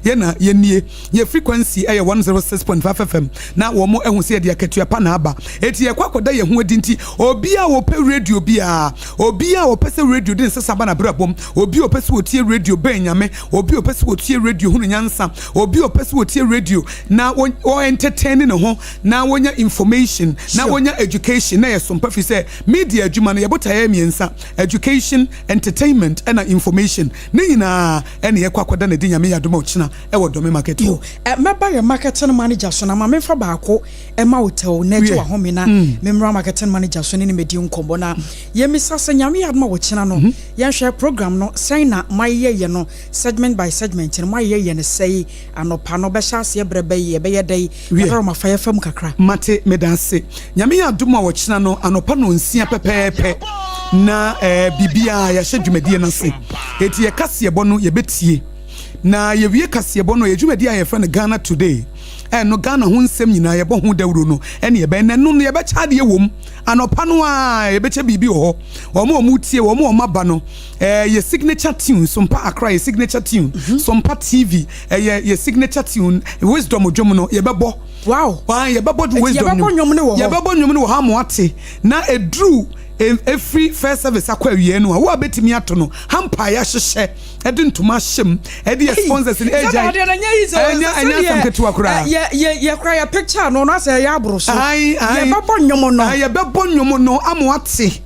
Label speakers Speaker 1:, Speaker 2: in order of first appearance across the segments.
Speaker 1: Yɛn na yɛnie. Yɛ frequency ɛyɛ 106.5 FM na wɔn ahu sɛ yɛde akatua pa na aba. Eti yɛkɔ akɔda yɛn ho adi nti obi a wɔpɛ radio biara, obi a wɔpɛ sɛ radio de nsesa ba n'abrabɔ mu, obi a ɔpɛ sɛ wɔtie radio bɛn Nyame, obi a ɔpɛ sɛ wɔtie radio hunu nyansa, obi a ɔpɛ sɛ wɔtie radio na wɔ entertain ne ho na wɔnya information na wɔnya education na yɛ sompa fi sɛ media adwuma no yɛbotaeɛ mmiɛnsa: education, entertainment ɛna information. Ne nyinaa ɛne yɛkɔ akɔda ne di. Nyame yɛ adom a, ɔkyena ɛwɔ Dome Market hɔ.
Speaker 2: Mɛba yɛ marketing manager so na ma memfa baako ɛma wo tɛw na agye wahome na memmra marketing manager so ne ne mɛdi nkɔmmɔ na yɛmmisa sɛ Nyame yɛ adom a, wɔkyena no yɛnhwɛ program no sɛn na mayɛyɛ no segment by segment no, mayɛyɛ no sɛi anɔpa no bɛhyɛ aseɛ berɛ bɛyi ɛbɛyɛ dɛn? Yɛbɛrɛ mafa yɛfa mu kakra.
Speaker 1: Mate, meda ase. Nyame yɛ adom a, wɔkyena no anɔpa no 6 pɛpɛɛpɛ na biribiaa yɛahyɛ dwumadie no ase. Enti yɛ kaseɛbɔ no yɛbɛtie na yɛwie kaseɛbɔ no, yɛ dwumadie a yɛfrɛ no Ghana Today, ɛno Ghana ho nsɛm nyinaa yɛbɔ ho dawuro no ɛne yɛbɛn na ɛno no yɛbɛkyɛ adeɛ wɔ mu anɔpa no a yɛbɛkyɛ biribi wɔ hɔ. Wɔn a wɔn tie, wɔn a wɔn aba no, yɛ signature tune Sompa Accra, yɛ signature tune Sompa TV, ɛyɛ yɛ signature tune Wisdom dwom no yɛbɛbɔ. Waa, yɛbɛbɔ Wisdom.
Speaker 2: Yɛbɛbɔ nnwom no wɔ hɔ.
Speaker 1: Yɛbɛbɔ nnwom no wɔ hɔ ama ate na eduru efiri first service akɔ awie no a, wo a bɛtumi ato no hamper yɛahyehyɛ, ɛde ntoma ahyɛ mu, ɛde yɛ sponsors no ɛgya. Ɛnyɛ asɛm ketewa koraa.
Speaker 2: Yɛ yɛ yɛ kora yɛ picture no sɛ ɛyɛ aboro so.
Speaker 1: Ayi, ayi.
Speaker 2: Yɛbɛbɔ nnwom no.
Speaker 1: Ah, yɛbɛbɔ nnwom no ama wate.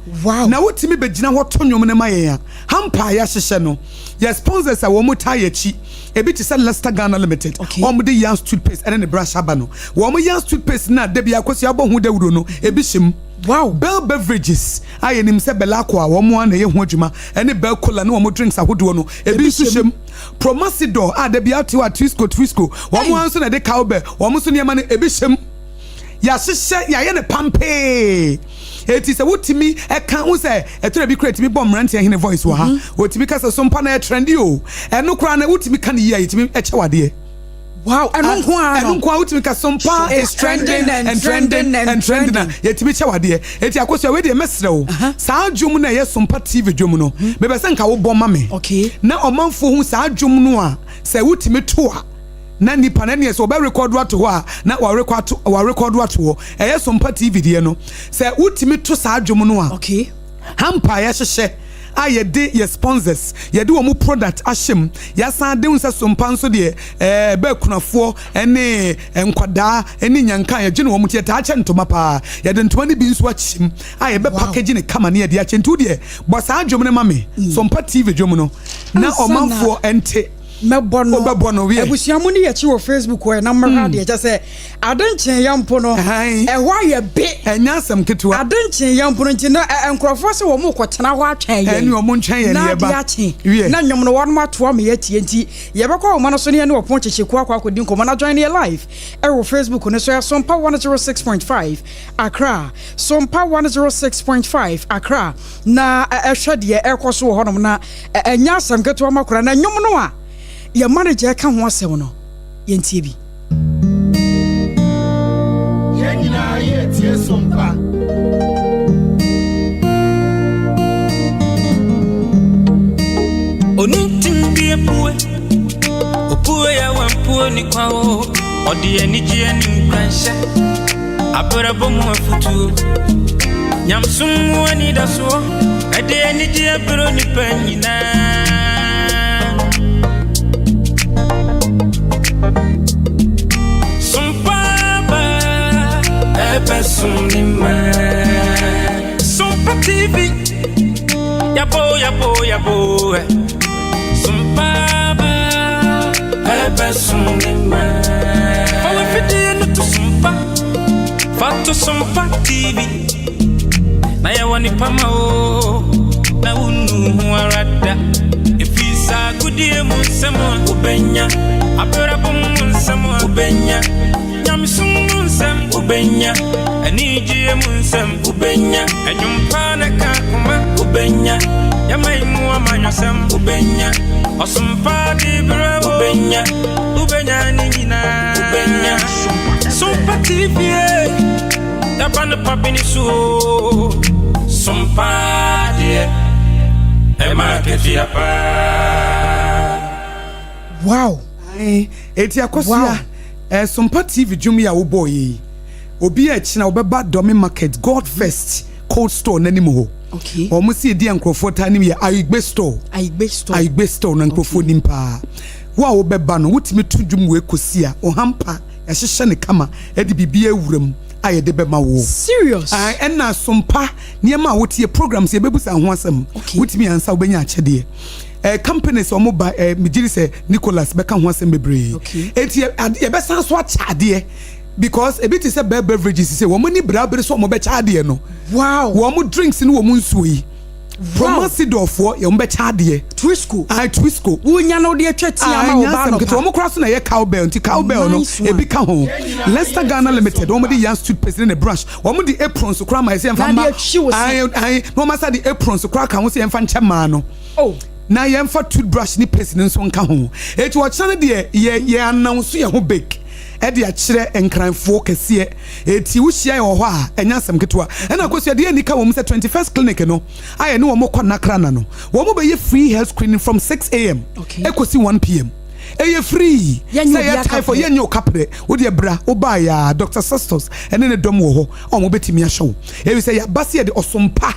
Speaker 1: Na wotumi bɛgyina hɔ to nnwom no ma yɛn a, hamper a yɛahyehyɛ no, yɛ sponsors a wɔn mu taa yɛ akyi ebi te sɛ Leicester Ghana Limited, wɔn de Yans toothpaste ɛne ne brush aba no, wɔn Yans toothpaste na debi akosi abɔ ho dawuro no ebi hyɛ mu. Bell Beverages a yɛnim sɛ Bellako a wɔn a na ɛyɛ ho adwuma ɛne Bell Cola ne wɔn drinks ahodoɔ no ebi nso hyɛ mu. Promasidor a dabi ate a Twisco Twisco, wɔn nso na ɛde cowbell, wɔn nso nneɛma no ebi hyɛ mu. Yɛahyehyɛ, yɛayɛ ne pampee. Eti sɛ wotumi ɛka ho sɛ ɛtɔrɔ bi kura, etumi bɔ mmeranteɛ hene voice wɔ ha, wotumi kasa so mpa na ɛtrendi o. Ɛno koraa na wotumi ka ne yie a, yɛtumi ɛkyɛ wadeɛ.
Speaker 2: Wow, ɛno nko ara
Speaker 1: Ɛno
Speaker 2: no.
Speaker 1: nko ara wotumi ka Sompa is trending and trending and trending a, yɛtumi kyɛ wadeɛ. Eti Akosua, wei deɛ mɛsrɛ wo, saa dwom no a ɛyɛ Sompa TV dwom no, mebɛ sɛ nka wobɔ ma me na ɔmanfoɔ hu saa dwom no a, sɛ wotumi to a na nipa na neɛ sɛ wɔbɛ record ato hɔ a, na wɔarecord ato hɔ. Ɛyɛ Sompa TV deɛ no, sɛ wotumi to saa dwom no a, hamper a yɛhyehyɛ a yɛde yɛ sponsors, yɛde wɔn mu product ahyɛ mu, yɛasan de sɛ Sompa nso deɛ bɛɛ kunafoɔ ɛne nkwadaa ɛne nyanka a yɛgye ne wɔn ti, yɛtaa kyɛ ntoma paa. Yɛde ntoma no bi nso akyɛ mu a yɛbɛ package ne kama ne yɛde akyɛ. Nti deɛ bɔ saa dwom no ma me, Sompa TV dwom no, na
Speaker 2: Ansa na
Speaker 1: ɔmanfoɔ ɛnte.
Speaker 2: Mɛbɔ no.
Speaker 1: Wobɛbɔ no, wie.
Speaker 2: Abusua mu ne yɛkyi wɔ Facebook hɔ na mmɛhwɛ adeɛ kyɛ sɛ ade nkyɛn yɛ mpo no ɛhɔ ayɛ be.
Speaker 1: Ɛnyɛ asɛm ketewa.
Speaker 2: Ade nkyɛn yɛ mpo no nti na nkurɔfoɔ sɛ wɔn kɔtena hɔ atwɛn yɛn.
Speaker 1: Ɛne ɔmo nkyɛn yɛn
Speaker 2: na
Speaker 1: yɛba.
Speaker 2: ade akye
Speaker 1: Wie.
Speaker 2: na nnwom no wɔn atoa ma yɛatie nti yɛbɛkɔ ahoma no so ne yɛne ɔpon kyekye ko akɔ akɔdi nkɔmmɔ na join yɛ live ɛwɔ Facebook no so. Yɛ Sompa 106.5 Accra, Sompa 106.5 Accra, na ɛhwɛ deɛ ɛkɔ so wɔ hɔnom na ɛnyɛ asɛm ketewa ma koraa. Na nnwom no a yɛ manager ɛka ho asɛm no, yɛntie bi.
Speaker 3: Yɛn nyinaa yɛtie Sompa.
Speaker 4: Onuntim bi epue, opue ya wampuo ni kwa o, ɔde anigyeɛ ne nkranhyɛ, abrabɔ mu afotuo, nyamsom mu anidasoɔ, ɛde anigyeɛ berɛ nipa nyinaa. Sompa ba ɛbɛsom ne ma Sompa TV, yabo yabo yabo ɛ. Sompa ba ɛbɛsom ne ma. Fa wafidie no to Sompa, fa to Sompa TV na yɛwɔ nipa ma o na wonnu ho ara da, ɛfiri saa agodie mu nsɛm a wobɛnya, abrabɔ mu nsɛm a wobɛnya, nyamesom mu nsɛm wobɛnya, anigyeɛ mu nsɛm wobɛnya, ɛnwompa na ka koma wobɛnya, yɛma yi mu amanyɔsɛm wobɛnya, ɔsompa de berɛ wobɛnya, wobɛnya ne nyinaa wobɛnya. Sompa TV yaba no pa bi ne so o. Sompa deɛ ɛma akatua paa.
Speaker 2: Wow.
Speaker 1: Eti Akosua, eh, Sompa TV dwom yi a wobɔɔ yɛ yi, obi a ɛkyena wobɛba Dome Market, God First Cold Store n'anim hɔ. Wɔn si edi a nkurɔfoɔ taa nim yɛ Ayigbe Store.
Speaker 2: Ayigbe Store.
Speaker 1: Ayigbe Store na nkurɔfoɔ nim paa. Wo a wobɛba no, wotumi to dwom wei kɔsi a, ɔhampa, yɛahyehyɛ no kama, ɛde biribi awura mu a yɛde bɛma wo.
Speaker 2: Serious?
Speaker 1: Ɛna Sompa nneɛma a wotie, programs yɛbɛbusa ho asɛm. Wotumi ansa wobɛnya akyɛdeɛ. Companies a wɔn ba, megye di sɛ Nicholas bɛka ho asɛm bebree. Eti yɛbɛsan so akyɛ adeɛ because ebi te sɛ Bell Beverages sɛ wɔn ani berabere so wɔn bɛkyɛ adeɛ no. Wɔn drinks ne wɔn nsuo yi. Promasidorfoɔ yɛn bɛkyɛ adeɛ.
Speaker 2: Twisco.
Speaker 1: Ah, Twisco.
Speaker 2: Wonya no de atwa ti ama wo ba no pa.
Speaker 1: Wɔn kora so na ɛyɛ cowbell, nti cowbell no ebi ka ho. Leicester Ghana Limited, wɔn de Yans toothpaste ne ne brush, wɔn de aprons kora ma ɛsɛ yɛn fa ma. Ayi ayi, na wɔn asa de aprons kora ka ho sɛ yɛn fa nkyɛn maa no.
Speaker 2: Oh.
Speaker 1: Na yɛn fa toothbrush ne paste ne nso nka ho. Eti ɔkyerɛ no deɛ yɛ announce yɛn ho big, ɛde akyerɛ nkranfoɔ kɛseɛ. Eti wohyia yɛn wɔ hɔ a, ɛnyɛ asɛm ketewa. Ɛna Akosua deɛ ani ka wɔn sɛ 21st Clinic no a yɛne wɔn kɔ Nakrana no, wɔn bɛyɛ free health screening from 6 a.m. ekosi 1 p.m. Ɛyɛ free. Sɛ yɛ typhoid, yɛnyɛ okaprɛ. Wodeɛ bra, wobaa yɛ a, Dr Sestos ɛne ne dɔm wɔ hɔ a wɔn bɛtumi ahyɛ wo. Ebi sɛ yɛaba sɛ yɛde ɔsompa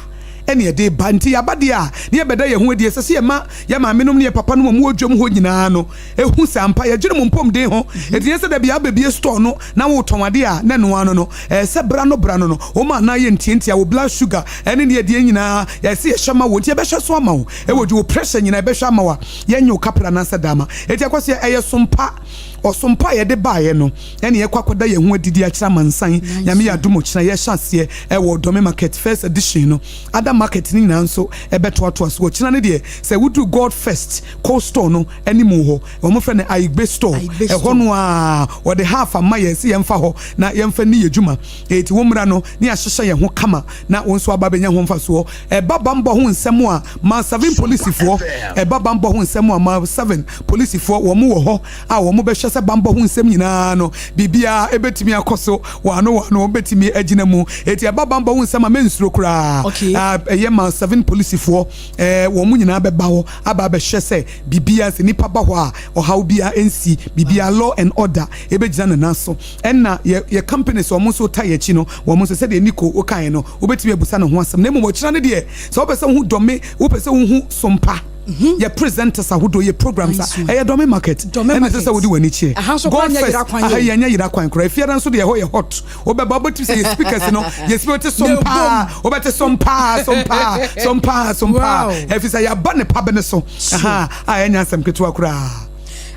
Speaker 1: ɛne yɛde ba, nti yɛaba deɛ a ne yɛbɛda yɛn ho adi. Ɛsɛ sɛ yɛma yɛ maame nom ne yɛ papa nom a wɔwɔ dwam hɔ nyinaa no ehu sɛ ampa yɛdwene mo mpɔmden ho. Eti yɛn sɛ dabi abɛbie store no na wotɔn adeɛ a, ne noa no, ɛɛ sɛ bra no bra no, wɔn a nan yɛ ntiantia, wo blood sugar ɛne ne yɛdeɛ nyinaa yɛsɛ yɛhyɛ ma wo, nti yɛbɛhyɛ so ama wo. Ɛwɔ di wo pressure nyinaa yɛbɛhwɛ ama wo a yɛnyɛ wo kapra anaasɛ dama. Eti akɔ sɛ ɛyɛ sompa, ɔsompa a yɛde baeɛ no, ɛne yɛkɔ akɔda yɛn ho adidi akyerɛ amansan. Nyame yɛ adom, ɔkyena yɛhyɛ aseɛ ɛwɔ Dome Market first edition no. Other market no nyinaa nso ɛbɛtoatoa so. Ɔkyena no deɛ, sɛ woduru God First Cold Store no anim hɔ, wɔn frɛ no Ayigbe Store, ɛhɔ no a wɔde half ama yɛn sɛ yɛmfa hɔ na yɛmfa ni yɛ dwuma. Eti wɔn mmra no ne yɛahyehyɛ yɛn ho kama na wɔn nso aba bɛnya ho mfasoɔ. Ɛba bambɔ ho nsɛm a, Mile 7 polisifoɔ, ɛba bambɔ ho nsɛm a, Mile 7 polisifoɔ wɔn wɔ hɔ a wɔn bɛhwɛ sɛ bambɔ ho nsɛm nyinaa no biribiara ebɛtumi akɔ so wɔano wɔano, wɔn bɛtumi agyina mu. Eti ɛba bambɔ ho nsɛm a, mɛnsuro koraa. Ɛyɛ Mile 7 polisifoɔ, wɔn nyinaa bɛba hɔ aba abɛhwɛ sɛ biribiara, sɛ nipa ba hɔ a, ɔhaw biara nsi, biribiara law and order ebɛgyina ne nan so. Ɛna yɛ companies wɔn nso ta yɛ akyi no, wɔn nso sɛdeɛ Nico wokaeɛ no, wobɛtumi abusa ne ho asɛm. Na mmom ɔkyerɛ no deɛ, sɛ wopɛ sɛ wohu Dɔme, wopɛ sɛ wohu Sompa, yɛ presenters ahodoɔ, yɛ programs a ɛyɛ Dɔme Market, ɛna ɛsɛ sɛ wode w'ani kyerɛ. God First aha, yɛnyɛ yera kwan koraa. Efiada nso deɛ, ɛhɔ yɛ hot. Wobɛba, wobɛtumi sɛ yɛ speakers no, yɛ speaker wote Sompa, wobɛte Sompa, Sompa, Sompa, Sompa, ɛfiri sɛ yɛaba ne pa bɛ ne so aha a, ɛnyɛ asɛm ketewa koraa.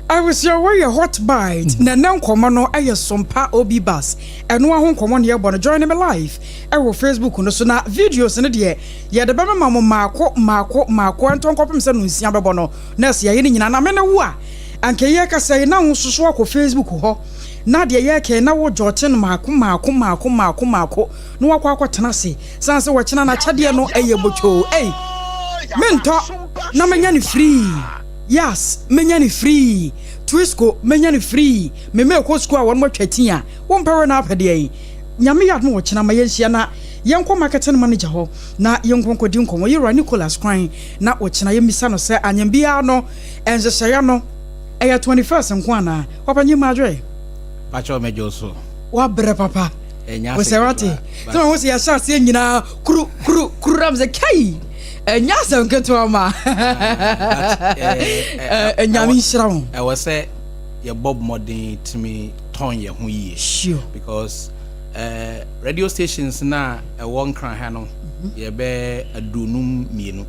Speaker 2: Abusua, wɔyɛ Hot Bite na ɛnɛ nkɔmmɔ no ɛyɛ Sompa Obi Bus ɛno ho nkɔmmɔ ne yɛbɔ no. Join me live ɛwɔ Facebook no so, na videos no deɛ yɛde bɛmema mo maako maako maako ɛntɔ nkɔpem sɛ no 6 bɛbɔ no na ɛsɛ yɛyɛ no nyinaa. Na me ne wo a anka yɛ kasa yi na wo nso so akɔ Facebook hɔ na deɛ yɛkɛ na wo jɔte no maako maako maako maako maako na wakɔ akɔtena ase san sɛ wɔkyena n'akyɛdeɛ no ɛyɛ botwoo. Ei, mentɔ na menya no free. Yes, menya no free. Twisco menya no free. Mema ɛkɔ sukuu a wɔn atwa ti a wompɛ wɛ no apɛdeɛ yi. Nyame yɛ adom, wɔkyena ma yɛnhyia na yɛnkɔ marketing manager hɔ na yɛnkɔ nkɔdi nkɔmmɔ, yɛwura Nicholas Kwan, na wɔkyena yɛmmisa no sɛ anyam biara no nhyehyɛeɛ no ɛyɛ 21st nko anaa. Papa nyɛ mu adwene.
Speaker 5: Pakyɛw, mɛgye so.
Speaker 2: Wabrɛ papa. Wosɛ wate sɛ mahu sɛ yɛhyɛ aseɛ nyinaa kuru kuru kuru nam sɛ kai, ɛnyɛ asɛm ketewa ma. Nyame nhyira wo.
Speaker 5: Ɛwɔ sɛ yɛbɔ mmɔden tumi tɔn yɛn ho yie. Because radio stations na ɛwɔ Nkran ha no, yɛbɛ 52.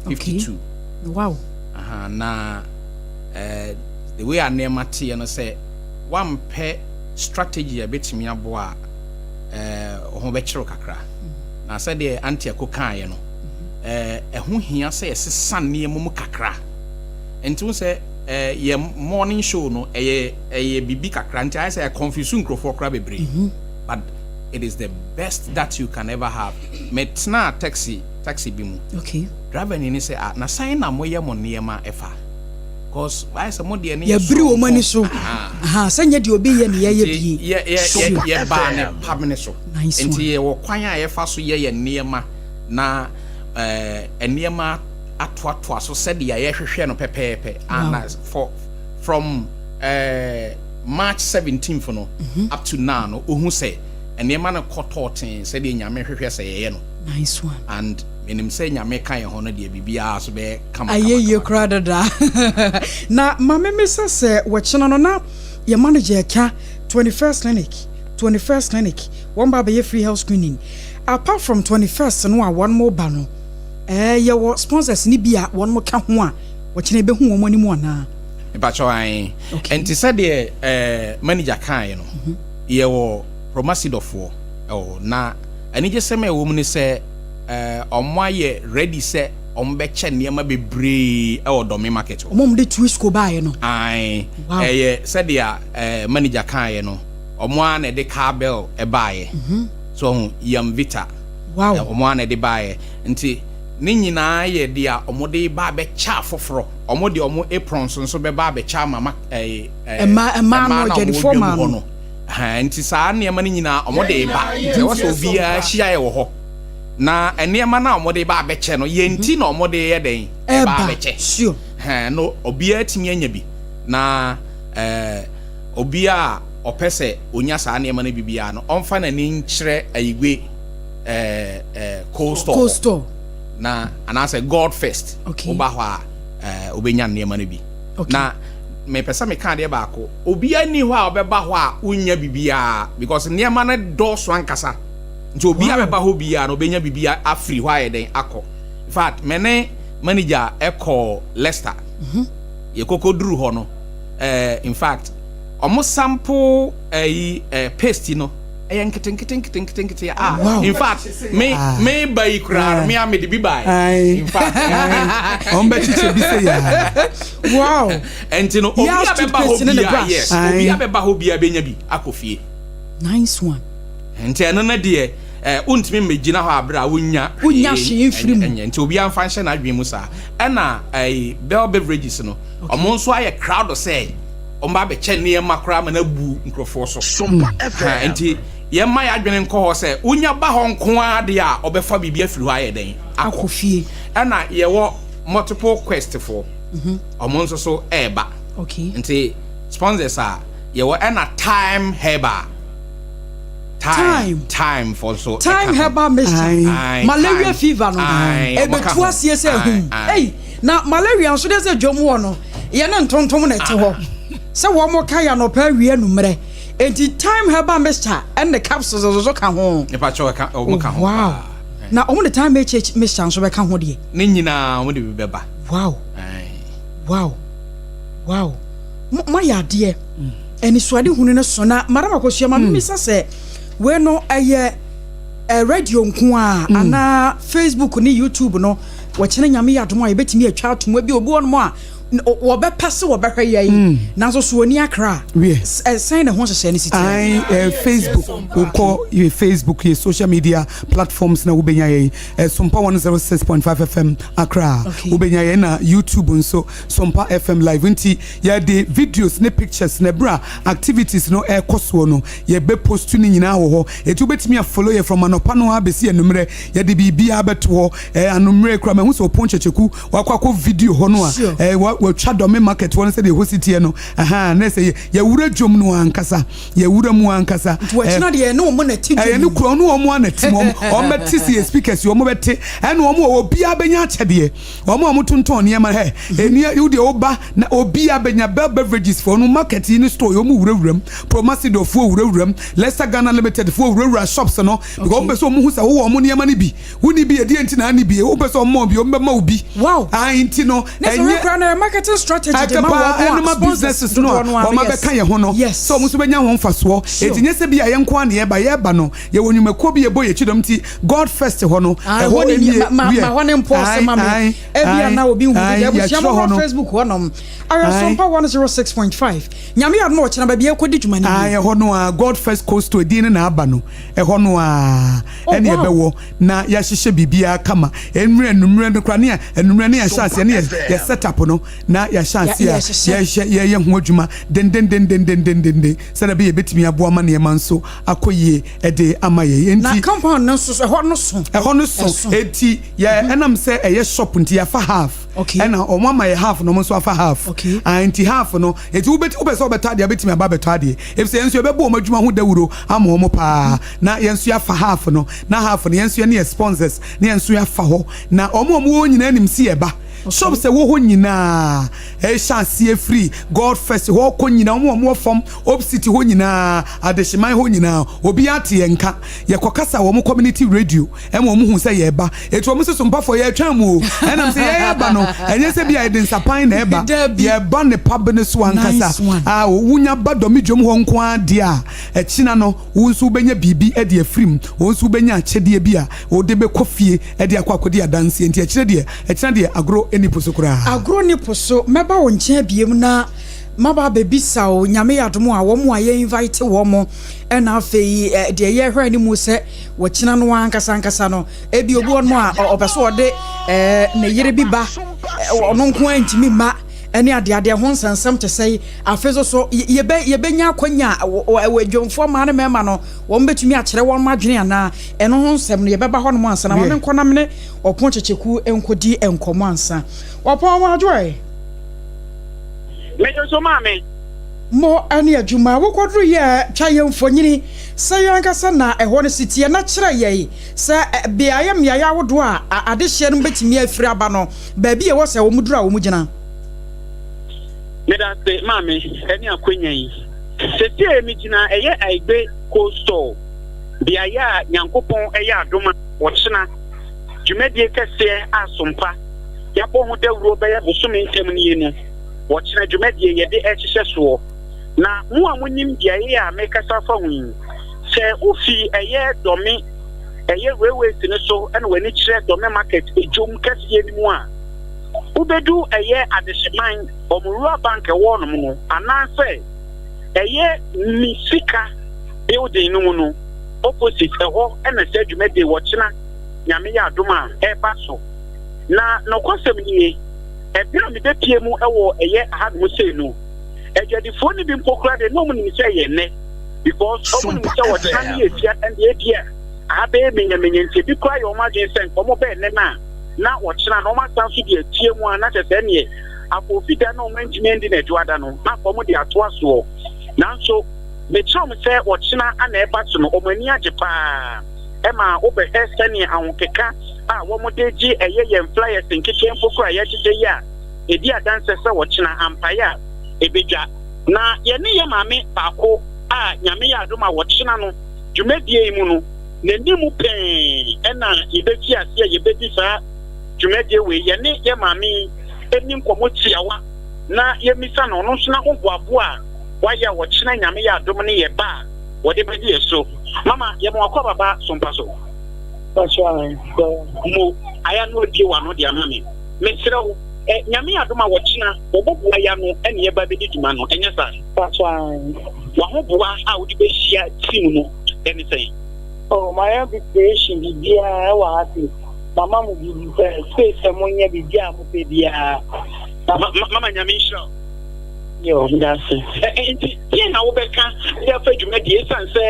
Speaker 5: 52. Aha, na the way a nneɛma teɛ no, sɛ wampɛ strategy a ɛbɛtumi aboa a, ho bɛkyerɛw kakra. Na sɛdeɛ Auntie Ako kaeɛ no, ɛho hia sɛ yɛsesa nneɛma mu kakra. Nti wo sɛ yɛ morning show no ɛyɛ biribi kakra, nti ayɛ sɛ ɛconfuse nkurɔfoɔ koraa bebree, but it is the best that you can ever have. Metena taxi bi mu, driver ni ne sɛ, "Ah, na sɛn na moyɛ mo nneɛma ɛfa? Cause ayɛ sɛ mo deɛ ne yɛ
Speaker 2: yɛbiri wɔn ani so sɛ nyɛ deɛ obi yɛ ne yɛyɛ bie."
Speaker 5: Yɛbaa ne pam ne so. Nti yɛwɔ kwan a yɛfa so yɛ yɛ nneɛma na nneɛma atoatoa so sɛdeɛ yɛhwehwɛ no pɛpɛɛpɛ. And for from March 17th no up to now no, ohu sɛ nneɛma no kɔ tɔɔten sɛdeɛ Nyame hwehwɛ sɛ yɛyɛ no.
Speaker 2: Nice one.
Speaker 5: And menim sɛ Nyame ka yɛn ho no deɛ, biribiara so bɛyɛ kama.
Speaker 2: Ayɛ yie
Speaker 5: kama.
Speaker 2: Koraa dada. Na ma memesa sɛ wɔkyena no na yɛ manager ɛka 21st Clinic, 21st Clinic wɔn ba bɛyɛ free health screening. Apart from 21st no a wɔn mo ba no, yɛwɔ sponsors ni bi a wɔn mo ka ho a wɔkyena ɛbɛhu wɔn anim anaa?
Speaker 5: Mepakyɛw, ae.
Speaker 2: Okay.
Speaker 5: Nti sɛdeɛ manager kaeɛ no, yɛwɔ Promasidorfoɔ ɛwɔ, na anigyesɛm a ɛwɔ mu ne sɛ ɔmo ayɛ ready sɛ ɔmo bɛkyɛ nneɛma bebree ɛwɔ Dome market hɔ.
Speaker 2: Ɔmo a wɔde Twisco baeɛ no?
Speaker 5: Ae.
Speaker 2: Wow.
Speaker 5: Ɛyɛ sɛdeɛ manager kaeɛ no, ɔmo ara na ɛde cowbell ɛbaeɛ so, ɔho Yam Vita. Ɔmo ara na ɛde baeɛ, nti ne nyinaa yɛ deɛ ɔmo de ba abɛkyɛ afoforɔ. Ɔmo de ɔmo aprons nso bɛba abɛkyɛ ama ma ɛɛ
Speaker 2: Mmaa no,
Speaker 5: na ɔmo
Speaker 2: adwadifoɔ
Speaker 5: dwam
Speaker 2: mmaa
Speaker 5: hɔ
Speaker 2: no.
Speaker 5: no. Ɛhɛn, nti saa nneɛma no nyinaa ɔmo de ba, nti ɛwɔ sɛ obiara hyia yɛ wɔ hɔ na nneɛma no a ɔmo de ba abɛkyɛ no, yɛn ti na ɔmo de yɛ dɛn ɛba
Speaker 2: ɛba
Speaker 5: abɛkyɛ. Hɛn no, obiara tumi anya bi na obiara a ɔpɛ sɛ onya saa nneɛma no bi biara no, ɔmfa n'ani nkyerɛ Ayigbe ɛɛ ɛɛ Cold Store
Speaker 2: Cold
Speaker 5: hɔ.
Speaker 2: Store.
Speaker 5: Na anaasɛ God First. Woba hɔ a, wobɛnya nneɛma no bi. Na mepɛ sɛ meka adeɛ baako: obiara ni hɔ a ɔbɛba hɔ a wonya biribiara, because nneɛma no dɔɔso ankasa, nti obiara bɛba hɔ biara no, obɛnya biribiara afiri hɔ ayɛ dɛn akɔ. In fact, me ne manager ɛkɔ Leicester, yɛkɔkɔ duru hɔ no, in fact, ɔmo sample ɛyi paste no ɛyɛ nketenkete nketenkete nkete a in fact, me ba yi koraa no, me a mede bi bae. In fact,
Speaker 1: ɔn bɛ kyekyɛ bi sɛ yaa.
Speaker 5: Ɛnti no, obi a bɛba hɔ bia, yes, obi a bɛba hɔ bia bɛnya bi akɔ fie.
Speaker 2: Nice one.
Speaker 5: Nti ɛno no deɛ, wontumi mmɛgyina hɔ abere a wonya
Speaker 2: wonya hwee mfiri mu.
Speaker 5: Ɛnyɛ nti obiara mfa nhyɛ n'adwene mu saa. Ɛna Bell Beverages no, ɔmo nso ayɛ crowd sɛ ɔmo ba abɛkyɛ nneɛma koraa ma no abu nkurɔfoɔ so.
Speaker 3: Sompa FM.
Speaker 5: Nti yɛmma yɛ adwene nkɔ hɔ sɛ wonya ba hɔ nko ara deɛ a, ɔbɛfa biribi afiri hɔ ayɛ dɛn
Speaker 2: akɔ fie.
Speaker 5: Ɛna yɛwɔ Multiple Quest foɔ, ɔmo nso so ɛɛba. Nti sponsors a yɛwɔ, ɛna Time Herbal,
Speaker 2: Time.
Speaker 5: Time fo nso.
Speaker 2: Time Herbal Mixture, malaria fever no ebetu aseɛ sɛ ehum. Ei, na malaria nso de sɛ dwom wɔ no, yɛne ntontom na ɛte hɔ sɛ wɔn mo ka yɛ anɔpɛ, awie, anummerɛ, nti Time Herbal Mixture ɛne capsules nso ka ho.
Speaker 5: Nipa kyɛw ɛka ɔmo ka ho.
Speaker 2: Na ɔmo de Time HH Mixture nso bɛka ho deɛ?
Speaker 5: Ne nyinaa ɔmo de bi bɛba.
Speaker 2: Wow, mo ayɛ adeɛ, anisoade hunu no so. Na Madam Akosua, ma mimisa sɛ wei no ɛyɛ radio nko a anaa Facebook ne YouTube no, wɔkyerɛ Nyame yɛ adom a yɛbɛtumi atwa atom bi obi wɔnom a wɔbɛpɛ sɛ wɔbɛhwɛ yɛn, nanso so oni akra sɛn ne ho hyehyɛ ne si?
Speaker 1: Ayi, Facebook, wokɔ yɛ Facebook, yɛ social media platforms na wobɛnya yɛn, Sompa 106.5 FM Accra. Wobɛnya yɛn na YouTube nso, Sompa FM Live. Nti yɛde videos ne pictures na ɛberɛ a activities no ɛrekɔ soɔ no, yɛbɛ post no nyinaa wɔ hɔ. Ɛti wobɛtumi afollow yɛ from anɔpa no a bɛsi anummerɛ. Yɛde biribiara bɛto hɔ. Anummerɛ kora mahu sɛ Ɔpɔn Kyɛkyɛku wakɔ akɔ video hɔ no a watwa Dome market hɔ no sɛdeɛ ɛhɔ si teɛ no. Aha, na sɛ yɛwura dwom no ankasa, yɛwura mu ankasa.
Speaker 2: Wɔkyena deɛ ne wɔn na ti dwom.
Speaker 1: Ɛyɛ ne kura ɔno wɔn ana ti mu, wɔn bɛte si yɛ speakers, wɔn bɛte. Ɛna wɔn wɔ obiara bɛnya akyɛdeɛ, wɔn a wɔtontɔn nneɛma hɛ eni deɛ ɔba na obiara bɛnya. Bell Beverages foɔ no, market yi ne store yi, wɔn wurawura mu, Promasidor foɔ wurawura mu, Leicester Ghana Limited foɔ wurawura shops no, because wɔn pɛ sɛ wɔn hu sɛ wɔwɔ wɔn nneɛma no bi. Woni bi ɛdeɛ nti na ani bi wɔn pɛ sɛ wɔn mɔ bi, wɔn bɛma wo bi. Ayi nti no,
Speaker 2: ɛnyɛ kura na marketing strategy de ma wɔn
Speaker 1: a businesses no a wɔn abɛka yɛn ho no sɛ wɔn nso bɛnya wɔn mfasoɔ. Eti nye sɛ bi a yɛn nko ara na yɛba, yɛba no, yɛwɔ nnwumakuo bi yɛbɔ yɛn akyi dɔm. Ti God First hɔ no,
Speaker 2: ɛhɔ nie. Ma hɔ ne mpɔ sɛ ma me ebi ana obi hu bi abusua mo wɔ Facebook hɔ nom, Ayɔsompa 106.5. Nyame yɛ adom a, ɔkyena baabi ɛkɔdi dwuma no
Speaker 1: bi ɛhɔ no a, God First Coastal din no na aba no, ɛhɔ no a ɛne ɛbɛwɔ na yɛahyehyɛ biribiara kama. Ɛnummerɛ, anummerɛ no kora ne anummerɛ ne yɛhyɛ aseɛ ne yɛ set up no. na yɛahyɛ ase a yɛhyɛ yɛyɛ ho adwuma dendendendendendenden sɛdeɛ ɛbɛyɛ yɛbɛtumi aboa ma nneɛma nso akɔ yie de ama yɛn.
Speaker 2: Na compound no nso ɛhɔ no so.
Speaker 1: Ɛhɔ no so eti yɛ ɛnam sɛ ɛyɛ shop nti yɛafa half. Ɛna wɔn ama yɛ half na wɔn nso afa half. Ah, nti half no eti wobɛti wopɛ sɛ wobɛtɔ adeɛ abɛtumi aba abɛtɔ adeɛ efisɛ yɛn nso yɛbɛbɔ wɔn adwuma ho dawuro ama wɔn paa na yɛn nso yɛafa half no na half no yɛn nso yɛne yɛ sponsors na yɛn nso yɛafa hɔ na wɔn a wɔwɔ hɔ nyinaa nim si yɛba. Shops ɛwɔ hɔ nyinaa ɛhyɛ aseɛ firi God first hɔ kɔ nyinaa, wɔn a wɔwɔ fam Hope City hɔ nyinaa, Adehyeman hɔ nyinaa, obiara te yɛn nka. Yɛkɔ kasa wɔn community radio ɛma wɔn hu sɛ yɛreba. Eti wɔn nso so mpafoɔ yɛretwɛn mu o. Ɛnam sɛ yɛreba no ɛnyɛ sɛ bi a yɛde nsapan na ɛba, yɛreba ne pub no so ankasa. A wonya ba dɔmedwom hɔ nko ara deɛ a, ɛkyina no wo nso wobɛnya biribi de afiri mu, wo nso wobɛnya akyɛdeɛ bi a wode bɛkɔ fie de akɔ akɔdi adanseɛ. Nti akyire deɛ, ɛkyena deɛ agorɔ nni po so koraa.
Speaker 2: Agorɔ nni po so. Mɛba wo nkyɛn biom na maba abɛbisa wo, Nyame yɛ adom a, wɔn a yɛ invite wɔn, ɛna afei deɛ yɛhwɛ anim sɛ wɔkyena no ankasa ankasa no, ebi obi wɔ nom a ɔpɛ so ɔde ne yere bi ba, ɔno nko ara ntumi mma, ɛne adeadeɛ ho nsɛnsɛm te sɛi. Afei nso so yɛbɛ yɛbɛnya akwanya wɔ adwamfoɔ mmaa ne mmarima no, wɔn bɛtumi akyerɛ wɔn adwene anaa, ɛno ho nsɛm no yɛbɛba hɔ nom ansa na ma menkɔ na mene Ɔpon Kyekyeku nkɔdi nkɔmmɔ ansa. Ɔpɔn wɔn adwo ɛ.
Speaker 6: Mede so maame.
Speaker 2: Mo ne adwuma a wokɔduru yɛ twa yɛn mfonini sɛ yɛn ankasa na ɛhɔ no si teɛ na kyerɛ yɛn sɛ beaeɛ mmeaeɛ ahodoɔ a adehyeɛ no bɛtumi afiri aba no baabi a ɛwɔ sɛ wɔn duru a wɔn gyina.
Speaker 6: Medase maame ɛne akwanya yi. Sesiei me gyina ɛyɛ Aigbe cold store beaeɛ a Nyankopɔn ɛyɛ adom a ɔkyena dwumadie kɛseɛ a sompa yɛabɔ ho dawuro bɛyɛ bosome ntam nie no ɔkyena dwumadie yɛde ɛrehyehyɛ soɔ. Na mo a monim beaeɛ a mekasa afa ho yi, sɛ wofi ɛyɛ Dɔme ɛyɛ railways no so na w'ani kyerɛ Dɔme market dwom kɛseɛ no mu a, wobɛdu ɛyɛ Adehyeman, wɔn rural bank ɛwɔ hɔnom no, anaasɛ ɛyɛ Me Sika building no mu no, opposite ɛhɔ na saa dwumadie wɔkyena Nyame yɛ adom a ɛreba so. Na nɔkwasɛm nie, ɛberɛ a mebɛpie mu wɔ ɛyɛ ahanom sei no, adwadifoɔ no bi mpo koraa deɛ na wɔn nim sɛ ɛyɛ nnɛ because wɔn nim sɛ wɔkyena no yɛ fia ɛnde ebi a aha bɛyɛ menyamenya nti ebi koraa yɛ wɔn adwene sɛ nka wɔn bɛɛ nnɛ no a na wɔkyena no wɔn asan so de atie mu a na kyɛ sɛ ɛneɛ afoofi da na wɔn antumi andi na adwoada no na nka wɔn de atoa soɔ nanso mekyerɛ wɔn sɛ wɔkyena ana ɛba so no wɔn ani agye paa ɛma wobɛhwɛ sɛnea ahokeka a wɔn de gye ɛyɛ yɛn flyers nketewa mpo koraa yɛhyehyɛ yi a ɛdi adanse sɛ wɔkyena ampaeɛ a ɛbɛdwa. Na yɛne yɛ maame baako a Nyame yɛ adom a wɔkyena no dwumadie yi mu no, n'anim pɛɛ ɛna yɛbɛfi aseɛ a yɛbɛdi saa dwumadie wei. Yɛne yɛ maame yi ɛni nkɔmmɔ tiawa na yɛmmisa no ɔno nso n'ahoboaboa a wayɛ a wɔkyena Nyame yɛ adom ne yɛ ba a wɔde bɛdi yɛ so. Mama, yɛma wakɔ ababa sompa so. Mo, aya no abie w'ano de ama me. Mesrɛ wo, ɛ, Nyame adom a wɔkyena wɔbɔboa yi ano ne yɛba bɛdi dwuma no, ɛnyɛ saa? W'ahoboa a wode bɛhyia team no ne sɛn?
Speaker 7: Oh, mayɛ preparation biribiara ɛwɔ ha se mama mo biribi sɛ space sɛ monyɛ biribiara a mopɛ biara.
Speaker 6: Mama Nyame nhyira wo.
Speaker 7: Yo, meda ase.
Speaker 6: Nti deɛ na wobɛka de afa dwumadie ɛsiane sɛ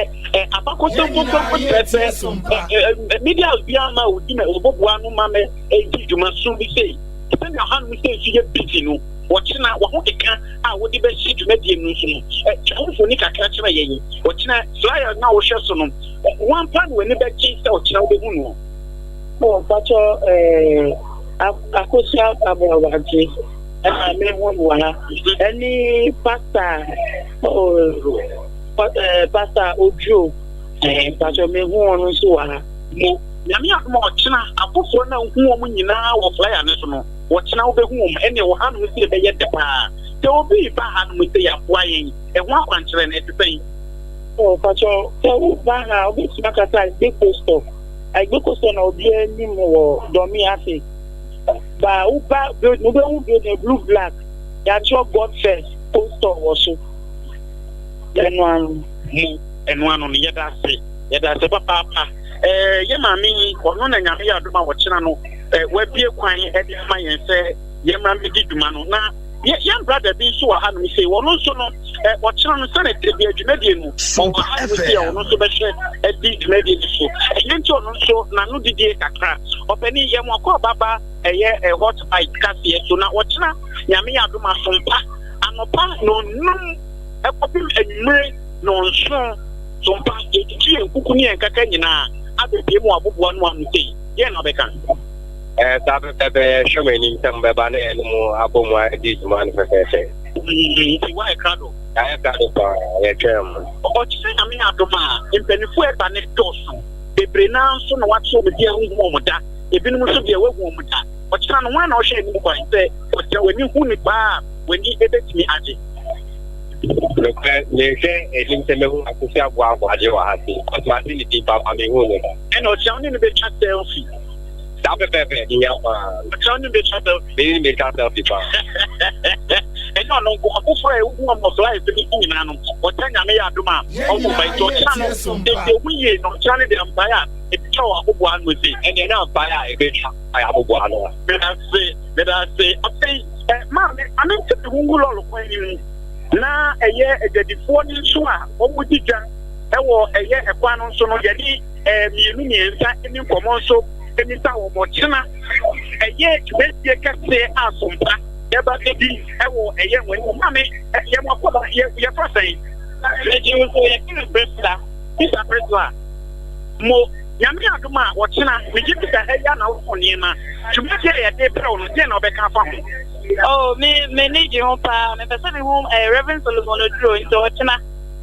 Speaker 6: abakɔsɛm foforɔ kyerɛ sɛ media house biara ma ɔdi ma ɔbɔboa no ma mɛ ɛdi dwuma so bi sei sɛnea ɔhanom sɛ nso yɛ busy no wɔkyena wahokeka a wode bɛhyɛ dwumadie no nso no twa wo mfoni kakra kyerɛ yɛn wɔkyena flyer no a wohwɛ so no wampa na w'ani bɛgye sɛ ɔkyena wobɛhu no.
Speaker 7: Oh, mpakyɛ Akosua Aboagye ɛna mehu no wɔ ha ɛne pastor oh, pastor Oduro mpakyɛ mehu wɔn nso wɔ ha.
Speaker 6: Mo Nyame adom a ɔkyena afoforɔ no a wohu wɔn nyinaa wɔ flyer no so no wɔkyena wobɛhu wɔn ɛneɛ wɔ hanom sɛ ɛbɛyɛ dɛ paa sɛ obi reba hanom sɛ yɛaboa yɛn ɛho akwankyerɛ no ɛte sɛn?
Speaker 7: Oh, mpakyɛ sɛ woba ha wobɛtumi akasa Agbeko store. Agbeko store na obiara nim wɔ Dɔme ase. Ba woba building wobɛhu building blue black yɛatwerɛ God first post store wɔ so. Ɛno ano.
Speaker 6: Mo ɛno ano no yɛda ase yɛda ase papaapa ɛɛ yɛ maame yi ɔno na Nyame yɛ adom a wɔkyena no ɛɛ wabie kwan ɛde ama yɛn sɛ. yɛmmra mmɛdi dwuma no. Na yɛ yɛn brada bi nso wɔ hanom sei, ɔno nso no, ɛ, ɔkyena no sɛne ɛteɛ biara dwumadie no, ɔwɔ hanom sei a ɔno nso bɛhwɛ adi dwumadie no so. Ɛno nti ɔno nso n'ano didie kakra. Ɔpanin, yɛn mo akwaaba ba ɛyɛ ɛ, hot bite kaseɛ so, na ɔkyena Nyame yɛ adom asompa anɔpa nnɔnnum kɔpem anwummere nnɔnson so mpa, yɛtutu yɛn kuku ne yɛn nkaka nyinaa abɛpue mu wɔ aboboa no ano sei. Deɛn na wobɛka?
Speaker 8: Ɛɛ, saa pɛpɛɛpɛ, yɛhwɛ mo anim sɛ mobɛba na yɛne mo abɔ mu adi dwuma no fɛfɛɛfɛ.
Speaker 6: Nti woayɛ krado?
Speaker 8: Yɛayɛ krado paa, yɛtwɛn mo.
Speaker 6: Ɔkyena Nyame adom a, mpaninfoɔ a ɛba no dɔɔso. Bebree no ara nso na wɔate wɔn din a wonhu wɔn da. Ebinom nso deɛ wɔahu wɔn da. Ɔkyena no, hwan na ɔhwɛ anim kwan sɛ ɔkyena w'ani hu nipa a w'ani bɛtumi agye?
Speaker 8: Nokorɛ, merehwɛ anim sɛ mɛhu Akosi Aboah Aboagye wɔ ha sei, cos mate ne din paa but menhuu no da.
Speaker 6: Ɛna ɔkyena wo ne no bɛtwa selfie.
Speaker 8: Saa pɛpɛɛpɛ, mehia paa.
Speaker 6: Ɔkyena wo ne no bɛtwa selfie.
Speaker 8: Me ne no bɛtwa selfie paa.
Speaker 6: Ɛnyɛ ɔno nko, afoforɔ a wohu wɔn wɔ flyers no so nyinaa no, ɔkyena Nyame yɛ adom a, wɔn ba. Nti ɔkyena no, siesie wo ho yie na ɔkyena no deɛ mpaeɛ a ɛbɛtwa wɔ aboboa ano sei.
Speaker 8: Ɛnneɛ na mpaeɛ a ɛbɛtwa ayɛ aboboa ano a.
Speaker 6: Medase, medase. Afei, eh, maame, ma mente me ho ngu lɔre kwan no mu. Na ɛyɛ adwadifoɔ no nso a wɔdi dwa wɔ ɛyɛ ɛkwan no nso no, yɛne eh, mmienu mmiɛnsa ni nkɔmmɔ nso mmisa wɔn ɔkyena ɛyɛ dwumadie kɛseɛ a sompa yɛba bɛdi wɔ ɛyɛ wɔn anim. Maame, eh, yɛ mo akɔba, yɛ, yɛfrɛ sɛn? Megye wo so, yɛfrɛ no Priscilla, Sista Priscilla. Mo. Nyame adom a, ɔkyena, megye di sɛ ha yi ara na wotɔn nneɛma. Dwumadi a yɛde rebrɛ wo no, deɛn na wobɛka afa ho?
Speaker 9: Oh, me, m'ani gye ho paa. Mepɛ sɛ mehu eh, Reverend Solomon Oduro, nti ɔkyena,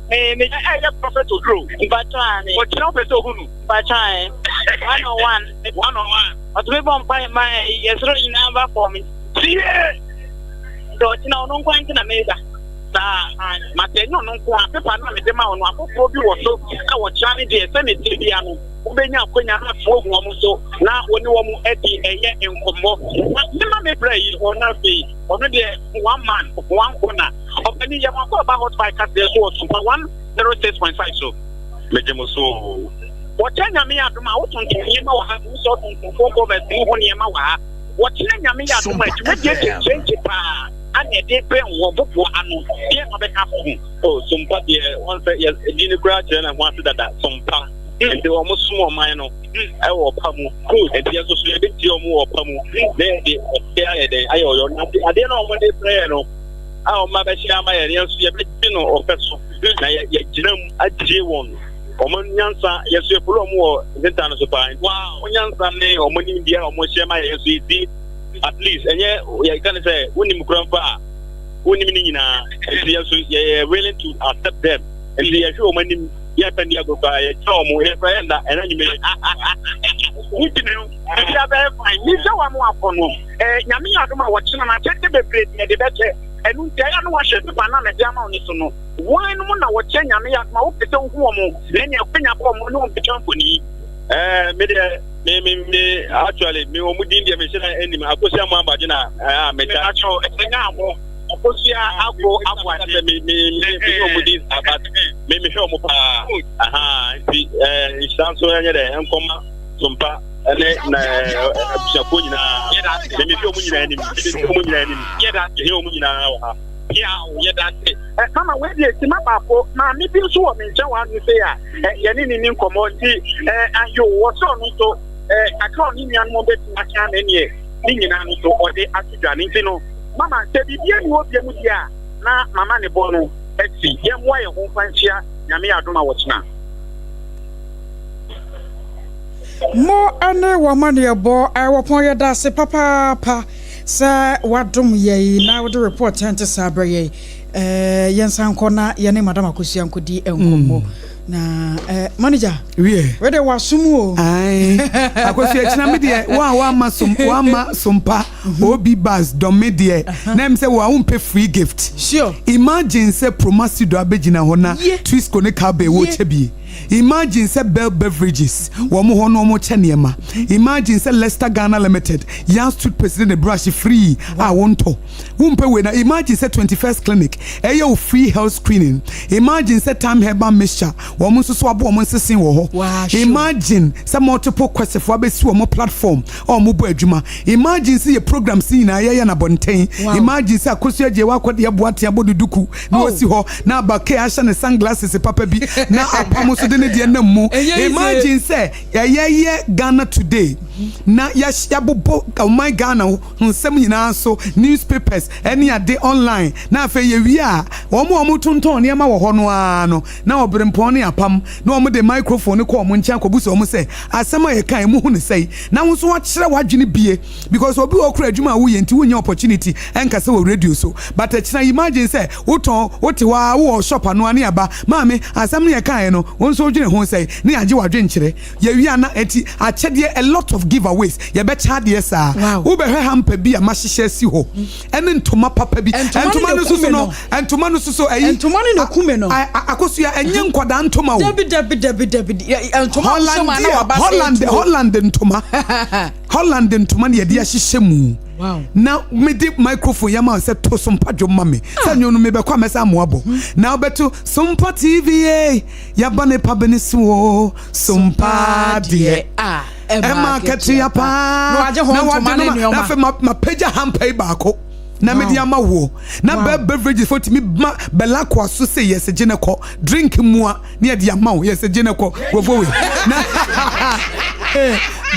Speaker 9: me, me.
Speaker 6: Ɛ, ɛyɛ Prophet Oduro.
Speaker 9: Mpakyɛ ane.
Speaker 6: Ɔkyena wopɛ sɛ ohu no?
Speaker 9: Mpakyɛ ane. One on one.
Speaker 6: One on one.
Speaker 9: Ɔtumi bɔ mpae ma eh, yɛsoro nyinaa ba fam.
Speaker 6: Tie!
Speaker 9: Nti ɔkyena ɔno nko nti na meba.
Speaker 6: Saa. Mate, ɛnyɛ ɔno nko ara. Pepa no a mede ma wo no, afoforɔ bi wɔ so a wɔkyena ne deɛ, sɛnea ɛteɛ biara no, wobɛnya akwanya na afei woahu wɔn nso na wo ne wɔn adi ɛyɛ nkɔmmɔ. Na mema me brɛ yi hɔ na afei ɔno deɛ one man, one corner. Ɔpanin, yɛ mo akɔ aba hot fire kaseɛ so wɔ Sompa 106.5 so.
Speaker 8: Megye mo so oo.
Speaker 6: Wɔkyɛ Nyame adom a wotontɔn nneɛma wɔ ha, mehu sɛ wotontɔn phone covers ne ho nneɛma wɔ ha. Wɔkyerɛ Nyame yɛ adom a dwumadie kyenkyenkye paa ana ɛde brɛ wɔ boboa ano. Deɛn na wobɛka afa ho?
Speaker 8: Oh, Sompa deɛ, wɔn sɛ yɛ din no koraa kyerɛ ne ho ase dada, Sompa. Nti wɔn som ɔman no ɛwɔ ɔpa mu. Nti yɛn nso so yɛbɛtie wɔn wɔ ɔpa mu na yɛde ɔpɛ ayɛ dɛn ayɛ ɔyɔ. Na adeɛ no a wɔde brɛ yɛn no a wɔn abɛhyɛ ama yɛn, yɛn nso yɛbɛgye no ɔpɛ so na yɛgyina mu atie wɔn. Wɔn nyansa, yɛn nso yɛfollow wɔn wɔ ntentan no so paa. Nti wɔn nyansa ne wɔn nimdeɛ a wɔhyɛ ma yɛn nso yɛtie. At least ɛnyɛ yɛka ne sɛ wonim kura mpo a wonim ne nyinaa. Nti yɛn nso yɛyɛ willing to accept them. Nti yɛhwɛ wɔn anim. Yɛ pɛ ni agorɔ koraa yɛ kyerɛ wɔn yɛ kora yɛ nda ɛna nyuma yɛ.
Speaker 6: Wogyina mu ebi abɛyɛ fine mi sɛ wɔn akɔ no ɛɛ nyame yɛ adom a wɔkyena no akyɛde bebree deɛ de bɛkyɛ ɛno nti ɛyɛ no wahyɛ pepa na mɛde ama wo ne so no wɔn no mu na wɔkyɛ nyame yɛ adom a wopɛ sɛ wohu wɔn na ɛne akwanya bɔ wɔn ne wɔn bɛtwa mfoni.
Speaker 8: Ɛɛ me deɛ me me me actually me wɔn din deɛ me hyɛ na anim akosi amu abagye na ɛɛ me ta.
Speaker 6: Ɛnyɛ abo. Akosua Agbo Aboagye.
Speaker 8: Me me me me wɔn din saa but me mehwɛ wɔn paa aha nti ɛɛ nhyira nso ɛnyɛ dɛ nkɔma sompa ɛne na ɛɛ abusuafoɔ nyinaa me mehwɛ wɔn nyinaa anim me mehwɛ wɔn nyinaa anim yɛhwɛ wɔn nyinaa wɔ ha.
Speaker 6: Yɛda ase. Ɛ mama wei deɛ sima baako maame bi nso wɔ me nkyɛn wɔ ano sei a ɛ yɛne ne ni nkɔmmɔ nti ɛ ayo wɔ sɛ ɔno nso ɛ kakra ɔne nuanom bɛtumi aka na ɛneɛ ne nyinaa no nso ɔde ato dwa no nti no Mama, sɛ biribi nni hɔ biom deɛ a, na mama ne bɔ no asi. Yɛmmoa yɛn ho mfa nhyia Nyame adom a ɔkyena.
Speaker 2: Mo ne w'amanneɛbɔ wɔpɔn yɛdase papaapa sɛ w'adom yɛn na wode report ɛnte saa brɛ yɛn yɛnsan nkɔ na yɛne madam Akosua nkɔdi nkɔmmɔ na manager
Speaker 1: Wiɛ.
Speaker 2: Wei deɛ w'asom o.
Speaker 1: Ae Akosua kyena me deɛ wo a w'amma som w'amma sompa OB bus dɔm me deɛ na ɛm sɛ wo a wompɛ free gift.
Speaker 2: Sure.
Speaker 1: Imagine sɛ Promasidor abɛgyina hɔ na
Speaker 2: Ye.
Speaker 1: Twisco ne Cowbell
Speaker 2: Ye.
Speaker 1: wɔkyɛ bi. Imagine sɛ Bell Beverages wɔn hɔ no wɔn kyɛ nneɛma. Imagine sɛ Leicester Ghana Limited Yas toothpaste ne ne brush free a wontɔ. Wompɛ wei na imagine sɛ 21st Clinic ɛyɛ wo free health screening. Imagine sɛ Time Herbal Mixture wɔn nso so abo wɔn nsese wɔ hɔ. Imagine sɛ Multiple Quest foɔ abɛsi wɔn platform a wɔn bɔ adwuma. Imagine sɛ yɛ programs nyinaa yɛyɛ no abɔnten. Imagine sɛ Akosua Gyei wakɔ deɛ Boateng abɔ ne duku na oh. wasi hɔ na Abake ahyɛ ne sunglasses papa bi na apam nso de ne deɛ nam mu. Imagine sɛ yɛyɛ Ghana Today na yɛabobɔ ɔman Ghana ho nsɛm nyinaa so, newspapers ne ade online, na afei yɛwie a, wɔn a wɔtontɔn nneɛma wɔ hɔ no ara no, na ɔberempɔn ne apam, na wɔde microphone no kɔ wɔn nkyɛn akɔbisa wɔn sɛ, asɛm a yɛkae, mohu no sɛn? Na wo nso woakyerɛ w'adwene bie, because obi wɔ hɔ koraa adwuma a woyɛ nti wonnya opportunity ɛnkasa wɔ radio so, but ɛkyena imagine sɛ wotɔn, wote hɔ ara wowɔ shop ano a ne aba, maame, asɛm no yɛkaeɛ no, wo nso wodwene ho sɛn? Ne yɛagye w'adwenkyerɛ. Yɛwie a na enti akyɛdeɛ a lot of give aways yɛbɛkyɛ adeɛ saa. Wobɛhwɛ hamper bi a mahyehyɛ asi hɔ ɛne ntoma papa bi. Ntoma no soso no ntoma no soso ɛyi.
Speaker 2: Ntoma no na ɛku me no.
Speaker 1: Akosua ɛnyɛ nkwadaa ntoma o.
Speaker 2: Dabi dabi dabi dabi ntoma wohyɛ mu a na waba sɛ
Speaker 1: Holland Holland ntoma Holland ntoma na yɛde ahyehyɛ mu. Na mede microphone yɛ ma sɛ to sompa dwom ma me. Sɛ nwom no mebɛkɔ a mɛsan amoa bɔ. Na wobɛto Sompa TV ei. Yaba ne pa bene so o, sompa deɛ. Ɛma akatua paa.
Speaker 2: Na wagye
Speaker 1: no ma. Na afei mapagya hampa yi baako na mede ama woɔ. Na bɛ beverages fo tumi ma bɛlakoa so sɛ yɛsɛ gye ne kɔ. Drink mua ne yɛde ama wo yɛsɛ gye ne kɔ. Nkurɔfoɔ wei.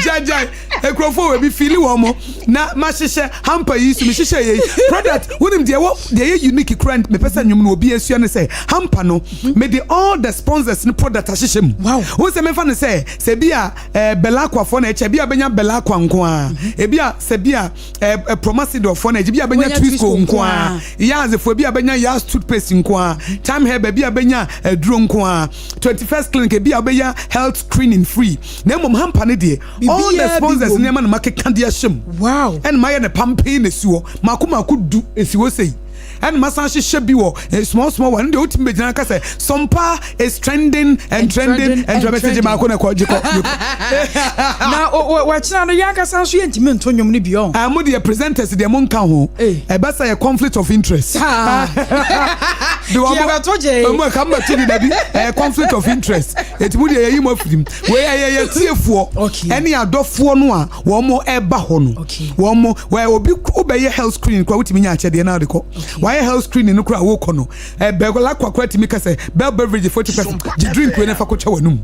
Speaker 1: Na gyae nkurɔfoɔ wei bi fili wɔn mo. Na mahyehyɛ hamper yi so mehyehyɛ yei product wonim deɛ ɛwɔ deɛ ɛyɛ unique kura mepɛ sɛ nnwom no obi asua ne sɛ hamper no mede all the sponsors no product ahyehyɛ mu
Speaker 2: Wow.
Speaker 1: wo sɛ mefa no sɛ sɛ bi a eh, Belacqua foɔ na ɛkyɛ bi a bɛnya Belacqua nko a ebi a sɛ bi a eh, eh, Promasidor foɔ na ɛkyɛ bi a bɛnya
Speaker 2: Wɔnya
Speaker 1: Twisco
Speaker 2: Twisco
Speaker 1: nko
Speaker 2: nko
Speaker 1: a
Speaker 2: ara.
Speaker 1: Yaz foɔ bi a bɛnya Yaz toothpaste nko a Time Herbal bi a bɛnya aduro nko a 21st Clinic ebi a bɛnya health screening free na mmom hamper no deɛ all the sponsors nneɛma na makeka de ahyɛ mu.
Speaker 2: Wow.
Speaker 1: Ɛna mayɛ no pampee na esi hɔ mako mako du esi hɔ sei. Ɛna masan hyehyɛ bi wɔ eh, small small one deɛ wotumi bɛgyina ka sɛ Sompa is trending and trending and trending gye baako na kɔ gye kɔ gye kɔ.
Speaker 2: Na wɔkyena no yɛn ankasa nso yɛntumi nto nnwom no bi ɔ.
Speaker 1: Ah, mo deɛ presenters deɛ mo nka ho. Ɛbɛ sɛ yɛ conflict of interest.
Speaker 2: Saa. Yɛbɛto gye.
Speaker 1: Ɔmo ɛka mo bɛto gye dabi ɛyɛ conflict of interest. Eti mo deɛ yɛyi mo afiri mu. Wei ɛyɛ yɛ tiefoɔ ɛne adɔfoɔ no a wɔn ɛba hɔ no. Wɔn wɔ obi wobɛyɛ health screening koraa wotumi nya akyɛdeɛ na ɔde kɔ. Wayɛ health screening no koraa wokɔ no. Ɛbɛ lakwa koraa tumi ka sɛ Bell beverage foɔ tumi ka sɛ gye drink wei na fa kɔtwa w'anum.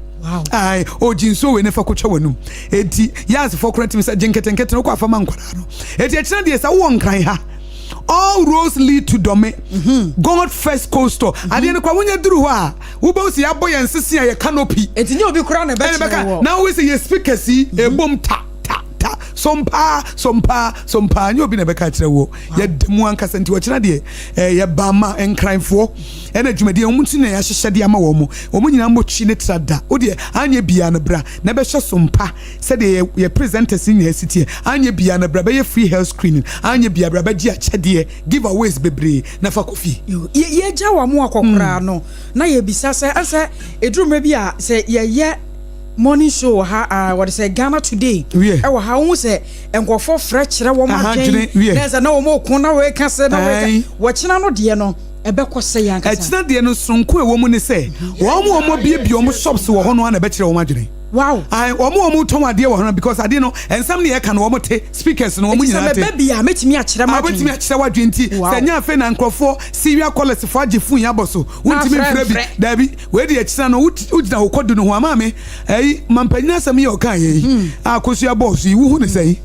Speaker 1: Ae o gye nsuo wei na fa kɔtwa w'anum. Eti yas foɔ koraa tumi sɛ gye nketenkete no kɔ afa ma nkwadaa no. Eti ɛkyerɛ deɛ sɛ wowɔ Nkran ha. All roads lead to Dome. God first cold store. Adeɛ no koraa wonya duru hɔ a. Wobɛhu sɛ yɛabɔ yɛn sese a yɛ canopy.
Speaker 2: Enti nyɛ obi koraa na ɛbɛkyerɛ wɔ.
Speaker 1: Na wohu sɛ yɛ speakers yi ɛbom ta ta ta sompaa sompaa sompaa nyɛ obi na ɛbɛka akyerɛ woɔ. Yɛda mu ankasa nti ɔkyena deɛ eh, yɛba ma Nkranfoɔ ɛna dwumadie wɔn nti na yɛahyehyɛ de ama wɔn. Wɔn nyinaa mmɔ twi ne tra da. Wo deɛ anyɛ biara no bra na bɛhyɛ sompa sɛdeɛ yɛ yɛ presenters nyinaa si teɛ. Anyɛ biara no bra bɛyɛ free health screening. Anyɛ biara bra bɛgye akyɛdeɛ giveaways bebree na fa kɔ fie.
Speaker 2: Yo, yɛ yɛgya wɔn akɔ koraa no na yɛbisa sɛ ɛsɛ ɛduru mmerɛ bi a sɛ yɛyɛ morning show wɔ ha a wɔde sɛ Ghana Today ɛwɔ ha wohu sɛ nkurɔfoɔ frɛ kyerɛ wɔn adwen na ɛsɛ na wɔn ɔko na wɔreka sɛ na wɔreka wɔkyena no deɛ no ɛbɛkɔ sɛ yɛn ankasa.
Speaker 1: Ɛkyena deɛ no soronko ɛwɔ mu ne sɛ wɔn a wɔn abiebie wɔn shops wɔ hɔ no ara na ɛbɛkyerɛ wɔn adwene.
Speaker 2: Wow.
Speaker 1: Ae, wɔn a wɔn tɔn adeɛ wɔ hɔ no because adeɛ no nsɛm ne yɛka no wɔn te speakers no wɔn nyinaa te.
Speaker 2: Eti sɛ mɛba bi a mɛtumi akyerɛ m'adwene.
Speaker 1: Wobɛtumi akyerɛ w'adwene nti sɛ nyɛ afei na nkurɔfoɔ serial callers foɔ agye phone yi abɔ so wontumi mfrɛ bi daabi wei deɛ kyena no wogyina hɔ kɔdu no ho a maame ɛyi mampanyin asɛm yi a ɔka yɛ yi a kosua bɔɔ so yi wohu ne sɛn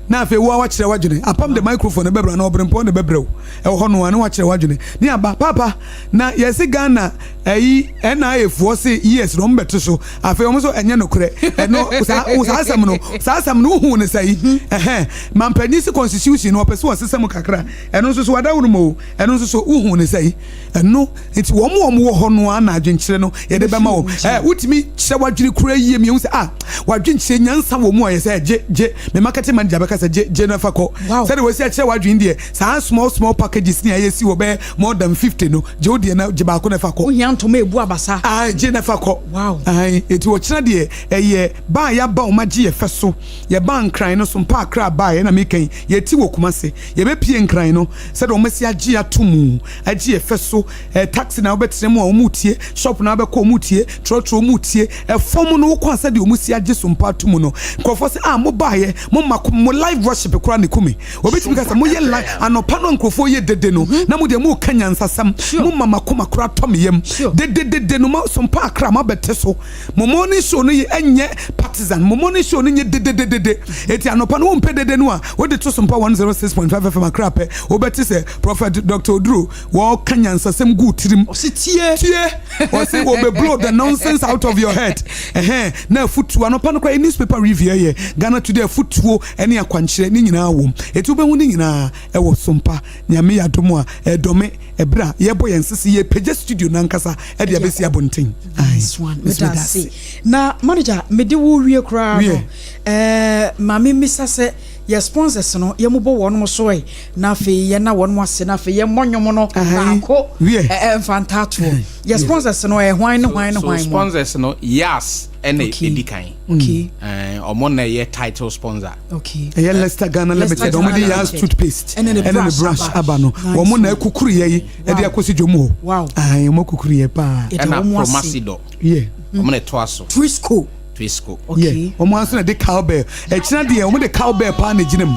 Speaker 1: na afei wo a wakyerɛ w'adwene apam de microphone no bɛbrɛ na ɔbrempɔn ne bɛbrɛ wo ɛwɔ hɔ no a na wakyerɛ w'adwene ne aba papa na yɛse Ghana ɛyi NIA foɔ se years na wɔn bɛto so afei wɔn nso ɛnyɛ nokorɛ ɛno saa saa asɛm no saa asɛm no wohu ne sɛyi ɛhɛn mampanyin se constitution no ɔpɛ so ɔsesa mu kakra ɛno nso so wadaworo mu o ɛno nso so wohu ne sɛyi ɛno nti wɔn wɔn wɔ hɔ no ara na adwenkyerɛ no yɛde bɛma wɔn ɛɛ wotumi kyerɛ wadwene kura yie mmienu sɛ ah wadwenkyerɛ nyansa wɔ mu a yɛ sɛ gye gye me marketing manager bɛka sɛ gye gye na fa kɔ. Sɛdeɛ wɔasi akyerɛ w'adwene deɛ, saa small small packages ne a yɛsi wɔ bɛyɛ more than 50 no, gye wo deɛ na gye baako na fa kɔ.
Speaker 2: Wohia ntoma ebu abasa.
Speaker 1: Ae, gye na fa kɔ. Ae, eti ɔkyena deɛ ɛyɛ ba a yɛaba wɔn agye yɛ fɛ so. Yɛbaa Nkran no so mpa Accra baeɛ na meka yi, yɛti wɔ Kumasi. Yɛbɛpie Nkran no, sɛdeɛ wɔn asi agye ato mu, agye yɛ fɛ so. Eh, taxi na wobɛtena mu a wɔn retie, shop na wobɛkɔ wɔn retie, trɔtrɔ wɔn retie. Ɛfam no wokɔ a sɛdeɛ wɔn si agye so mpo ato mu no, nkurɔfoɔ sɛ ah mobaeɛ, mo ma mo live worship koraa na ɛku me. Obi tumi ka sɛ moyɛ live anɔpa no a nkurɔfoɔ yɛ dede no, na mo deɛ moreka nyansasɛm, mo ma m'akoma koraa tɔ me yam. Dede dede no ma so mpo akra moabɛte so. Mo morning show no yɛ ɛnyɛ partisan, mo morning show no nyɛ dedededede. Eti anɔpa no wompɛ dede no a, wode to so mpo a 106.5 FM Accra pɛ, wobɛte sɛ Prophet Doctor Oduro Wɔka nyansasɛm gu wo tirim.
Speaker 2: Ɔse tie.
Speaker 1: Tie. Ɔse wɔbɛ blow the nonsense out of your head. Ɛhɛn, na afutuo, anɔpa no koraa yɛ newspaper review ɛyɛ Ghana Today afutuo ɛne akwankyerɛ ne nyinaa wom. Eti wobɛhu ne nyinaa ɛwɔ Sompa. Nyame yɛ adom a, ɛdɔme ɛberɛ a yɛbɔ yɛn sese yɛpagya studio no ankasa ɛde abɛsi abonten.
Speaker 2: Ae, Nice one. Meda ase. Na manager, mede wo wie koraa no, ɛɛ, ma me mmisa sɛ yɛ sponsors no yɛmobɔ wɔnom so ɛ? Na afei yɛna wɔn ase na afei yɛmmɔ nnwom no baako ɛmfa ntaatoɔ. Yɛ sponsors no ɛyɛ hwan ne hwan ne hwan mu?
Speaker 5: Sponsors no Yas ɛna ɛdi kan.
Speaker 2: Okay.
Speaker 5: Ɔmo na ɛyɛ title sponsor.
Speaker 2: Okay.
Speaker 1: Ɛyɛ Leicester Ghana Limited. Ɔmo de Yas toothpaste ɛne ne brush aba no. Wɔn na akukuru yɛ yi ɛde akɔsi dwom hɔ.
Speaker 2: Wow.
Speaker 1: Ayi wɔn akukuru yɛ paa.
Speaker 5: Ɛna Promasidor.
Speaker 1: Yeah.
Speaker 5: Ɔmo na ɛtoa so.
Speaker 2: Twisco.
Speaker 5: Twisco.
Speaker 1: Okay. Yeah. Wɔn nso na de cowbell. Ɛkyina deɛ wɔn de cowbell paa na egyina mu.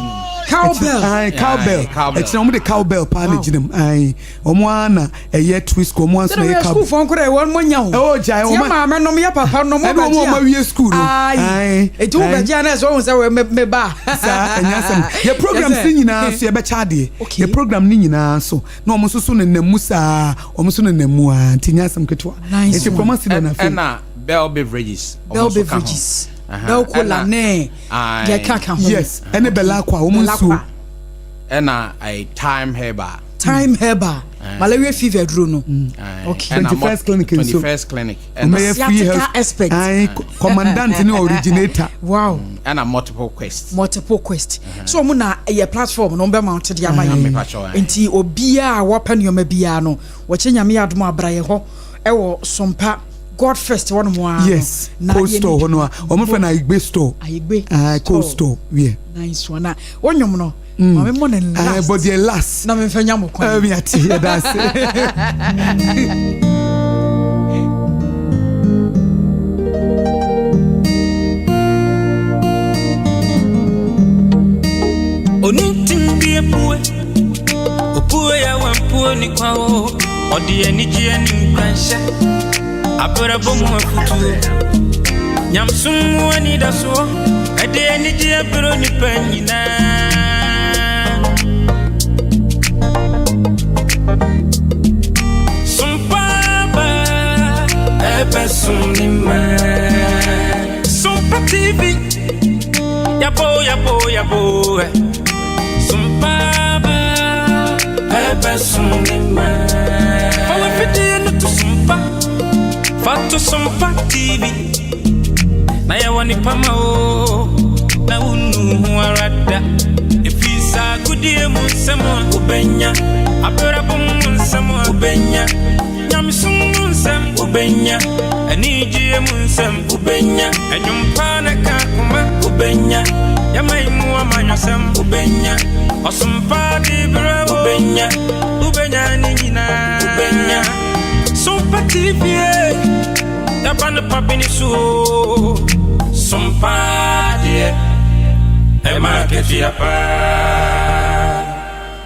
Speaker 2: Cowbell.
Speaker 1: Ayi cowbell. Ɛkyina wɔn de cowbell paa na egyina mu. Ayi wɔn ara na ɛyɛ Twisco wɔn nso na ɛyɛ cowbell.
Speaker 2: Sɛdeɛ sukuufoɔ nkora wɔn mo nya o.
Speaker 1: Ɛwɔ gya
Speaker 2: wɔn. Tiɛ maame nom yɛ papa nom
Speaker 1: bɛ
Speaker 2: gye
Speaker 1: a. Ɛna wɔn a wɔawie sukuu no.
Speaker 2: Ayi. Eti wo bɛ gye a na ɛsɛ wɔn sɛ wɔ me ba.
Speaker 1: Saa ɛnyɛ asɛm. Yɛ programs ne nyinaa so yɛbɛkyɛ adeɛ. Yɛ program ne nyinaa so na wɔn nso so nenam mu saa wɔn nso nenam mu aa nti nyɛ asɛm ketewa.
Speaker 2: Nice
Speaker 1: one. Nti kɔma si dɛ na afei.
Speaker 5: Ɛna Bell Beverages.
Speaker 2: Bell Beverages. Bell Cola ne deɛ ɛka ka ho.
Speaker 1: Yes, ɛne Belacqua wɔn nsuo.
Speaker 5: Ɛna ɛyɛ Time Herbal.
Speaker 2: Time Herbal malaria fever duro no.
Speaker 1: Okay. 21st Clinic nso.
Speaker 5: 21st Clinic.
Speaker 1: Ɔmɛyɛ free health
Speaker 2: expert.
Speaker 1: Ayi commandant ne originator.
Speaker 2: Wow.
Speaker 5: Ɛna multiple quest.
Speaker 2: Multiple quest. So wɔn na ɛyɛ platform no wɔn bɛ mount de ama yɛn. Nti obiara a wɔpɛ nneɛma biara no wɔkyɛ Nyame adom abra yɛ hɔ ɛwɔ Sompa. God first hɔ nom ara
Speaker 1: yes no. Cold store hɔ no a wɔn fɛ no Ayigbe store.
Speaker 2: Ayigbe
Speaker 1: ah, cold store wiɛ.
Speaker 2: Nice one na wɔn no. Mm. Maame mmɔ ne last.
Speaker 1: Ah, bɔ deɛ last.
Speaker 2: Na mefɛ nya mo kwan.
Speaker 1: Ɛmi ate yɛ da ase.
Speaker 4: Onintim bi epue, opue ya wampuo ni kwa o. Ɔde anigyeɛ ne nkuranhyɛ abrabɔ mu afotuo nyamesom mu anidasoɔ ɛde anigyeɛ berɛ nipa nyinaa. Sompa ba ɛbɛsom ne ma Sompa TV yabo yabo yabo Sompa ba ɛbɛsom ne ma Fa w'afidie no to Sompa Fa to Sompa TV Na yɛwɔ nipa ma o Na wonnu ho ara da Ɛfiri saa agodie mu nsɛm a wobɛnya Abrabɔ mu nsɛm a wobɛnya Nyamesom mu nsɛm wobɛnya Anigyeɛ mu nsɛm wobɛnya Ɛnwom pa na ka koma wobɛnya Yɛman mu amanyɔsɛm wobɛnya Ɔsom pa de berɛ wobɛnya Wobɛnya ne nyinaa wobɛnya Sompa TV yɛba no pa bi ne so o Sompa deɛ ɛma akatua paa.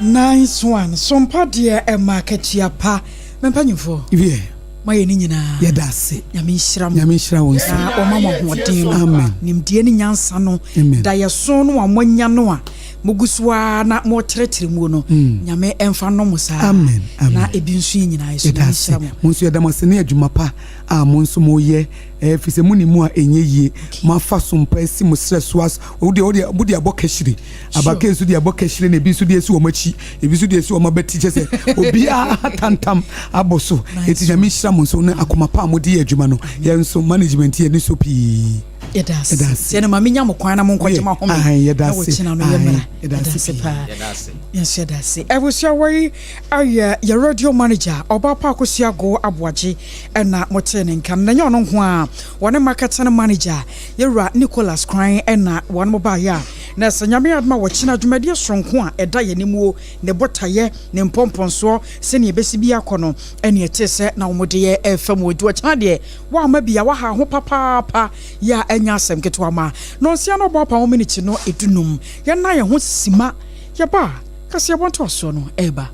Speaker 2: Nice one Sompa deɛ ɛma akatua pa. Me mpanyimfoɔ.
Speaker 1: Wiɛ.
Speaker 2: Moayɛ ne nyinaa.
Speaker 1: Yɛda ase.
Speaker 2: Nyame nhyira mo.
Speaker 1: Nyame nhyira wo nso.
Speaker 2: Na ɔma mo ahoɔden no.
Speaker 1: Amen.
Speaker 2: Nimdeɛ ne nyansa no.
Speaker 1: Amen.
Speaker 2: Daeɛso no a moanya no a mogu so ara na moretrɛtrɛ muo no. Nyame mfa nnɔ mo saa.
Speaker 1: Amen. Amen.
Speaker 2: Na ebi nso yɛn nyinaa so.
Speaker 1: Yɛda
Speaker 2: Nyame
Speaker 1: ase.
Speaker 2: nhyira mo.
Speaker 1: Mo nso yɛda mo ase ne adwuma pa a mo nso moyɛ. Ɛfiri sɛ monni mu a ɛnyɛ yie. Moafa so mpa asi mo serɛ so as wodeɛ wodeɛ mode abɔ kahyire. Abakɛ nso de abɔ kahyire na ebi nso de asi wɔn akyi, ebi nso de asi wɔn abati kyɛ sɛ obiara atantam abɔ so. Eti Nyame nhyira mo nso ne akoma pa a mode yɛ adwuma no. Yɛn nso management yɛ ani sɔ pii.
Speaker 2: Yɛda ase. Sɛ no ma menya mo kwan na mo nkɔgye mo ahome.
Speaker 1: Yɛda
Speaker 2: Na
Speaker 1: ase.
Speaker 2: wɔkyena no yɛmmra.
Speaker 1: Yɛda
Speaker 2: Yɛda
Speaker 1: ase
Speaker 2: ase
Speaker 1: pii.
Speaker 2: paa.
Speaker 5: Yɛda ase.
Speaker 2: Yɛn nso yɛda ase. Abusua wɔ yi ayɛ yɛ radio manager ɔbaa pa Akosua Ago Aboagye ɛna motee ne nka no. Na ɛnyɛ ɔno nko ara, wɔne marketing manager yɛwura Nicholas Kwan ɛna wɔn mo baayɛ a na sɛ Nyame adom a wɔkyena dwumadie soronko a ɛda yɛn anim o, ne botaeɛ, ne mpɔmpɔnsoɔ, sɛnea ɛbɛsi bi akɔ no ɛne ɛte sɛ na wɔn de yɛ ɛfa mu. Ɔdi ɔkyena deɛ woamma bi a waha ho papaapa yɛ a ɛnyɛ asɛm ketewa ma nɔnsia no ɔbɔ apa wɔn miniti no edunum. Yɛnna yɛn ho sima yɛba a kaseɛbɔ ntoasoɔ no ɛreba.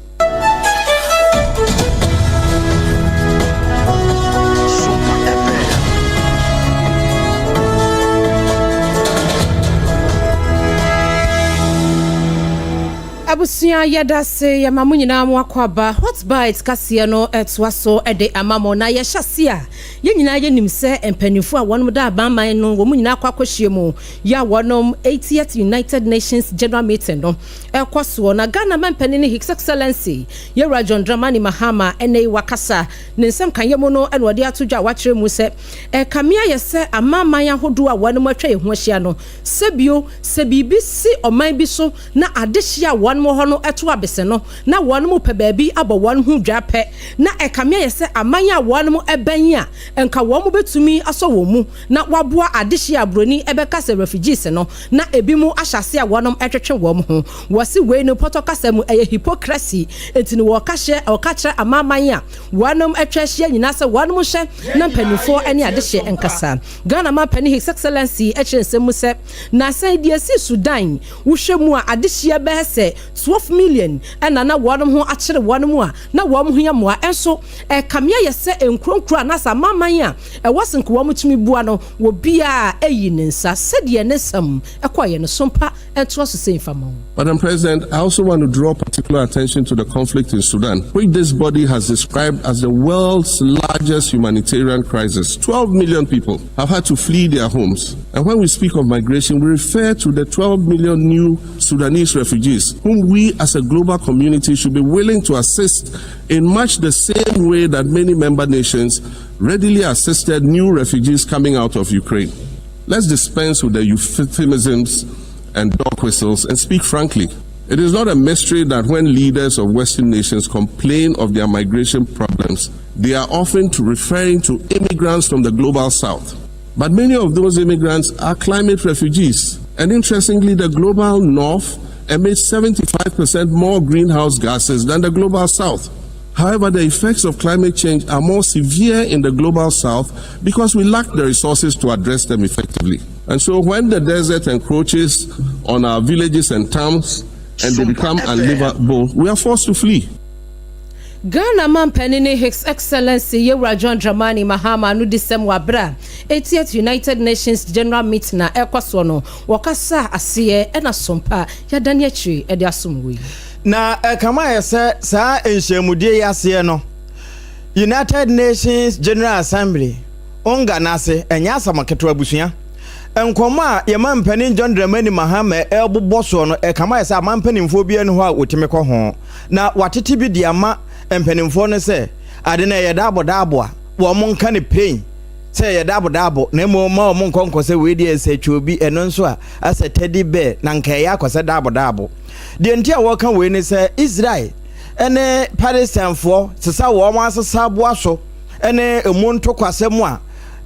Speaker 10: Abusua yɛdase yɛma mo nyinaa mo akwaaba Hot Bites kaseɛ no ɛtoa so de ama mo na yɛhyɛ ase a yɛn nyinaa yɛnim sɛ mpaninfoɔ a wɔnom da abanman no wɔn nyinaa akɔ akɔhyia mu yɛ a wɔnom 80th United Nations General Meeting no ɛkɔ soɔ na Ghana manpanini His Excellency Yɛwura John Dramani Mahama ɛnɛ yi wakasa ne nsɛm kanyɛ mu no ɛna ɔde ato dwa a wakyerɛ mu sɛ ɛkame ayɛ sɛ amanaman ahodoɔ a wɔnom atwa yɛn ho ahyia no sɛbio sɛ biribi si ɔman bi so na adehye a wɔn wɔ hɔ no to abese no, na wɔn pɛ baabi abɔ wɔn ho dwa pɛ, na ɛkame ayɛ sɛ aman a wɔn bɛn a nka wɔn betumi asɔ wɔn mu na wɔaboa adehye a buroni bɛka sɛ refugees no, na ebinom ahyɛ ase a wɔn twetwe wɔn ho. Wɔse wei no pɔtɔ kasa mu ɛyɛ hypocrisy, enti no wɔka hyɛ wɔka kyerɛ amanaman a wɔn atwa ahyia nyinaa sɛ wɔn nhyɛ na mpanimfoɔ ne adehye nkasa. Ghana manpanin His Excellency kyerɛ nsɛm mu sɛ, Nnansa yi deɛ ɛsii Sudan, Wohwɛ mu a, adehyeɛ bɛyɛ sɛ 12 million na na wɔn ho akyere wɔn a na wɔn hia mmoa. Nso, ɛkame ayɛ sɛ nkuro nkuro anaasɛ amanaman a ɛwɔ senk wɔn tumi bua no, obiara ayi ne nsa. Sɛdeɛ ne nsɛm kɔeɛ no, Sompa ntoa so sei mfa ma wo.
Speaker 11: Madam President, I also want to draw particular attention to the conflict in Sudan, which this body has described as the world's largest humanitarian crisis. 12 million people have had to flee their homes. And when we speak of migration, we refer to the 12 million new Sudanese refugees, whom we as a global community should be willing to assist in much the same way that many member nations readily assisted new refugees coming out of Ukraine. Let's dispense with the euphemisms and dog whistles and speak frankly. It is not a mystery that when leaders of Western nations complain of their migration problems, they are often to referring to immigrants from the global south. But many of those immigrants are climate refugees. And interestingly, the global north emits 75% more greenhouse gases than the global south. However, the effects of climate change are more severe in the global south because we lack the resources to address them effectively. And so when the desert encroaches on our villages and towns and they become unlivable, we are forced to flee.
Speaker 10: Ghana manpanin His Excellency Yewura John Dramani Mahama no di sɛm wɔ aberɛ a 80th United Nations General Meeting a ɛrekɔ soɔ no wɔkasa aseɛ ɛna sompa yɛadane akyire de asom wɔ yi.
Speaker 12: Na ɛkame ayɛ sɛ saa nhyiamudie yi aseɛ no, United Nations General Assembly, UNGA, no ase, ɛnyɛ asɛm ketewa abusua. Nkɔmmɔ a yɛn mampanin John Dramani Mahama rebobɔ soɔ no, ɛkame ayɛ sɛ aman mpanimfoɔ biara nni hɔ a wɔtumi kɔ ho. Na wɔatete bi de ama mpanimfoɔ no sɛ ade no ɛyɛ daabo daabo a, wɔn nka no plain sɛ ɛyɛ daabo daabo, na mmom mma wɔn nkɔ nkɔ sɛ wei deɛ ɛsɛ twɛ ɛno nso a asɛ teddy bear, na nka ɛyɛ akɔ sɛ daabo daabo. Deɛ nti a wɔka wei ne sɛ Israel ne Palestinefoɔ sesa wɔn asesa aboa so ne emu ntokwasɛm a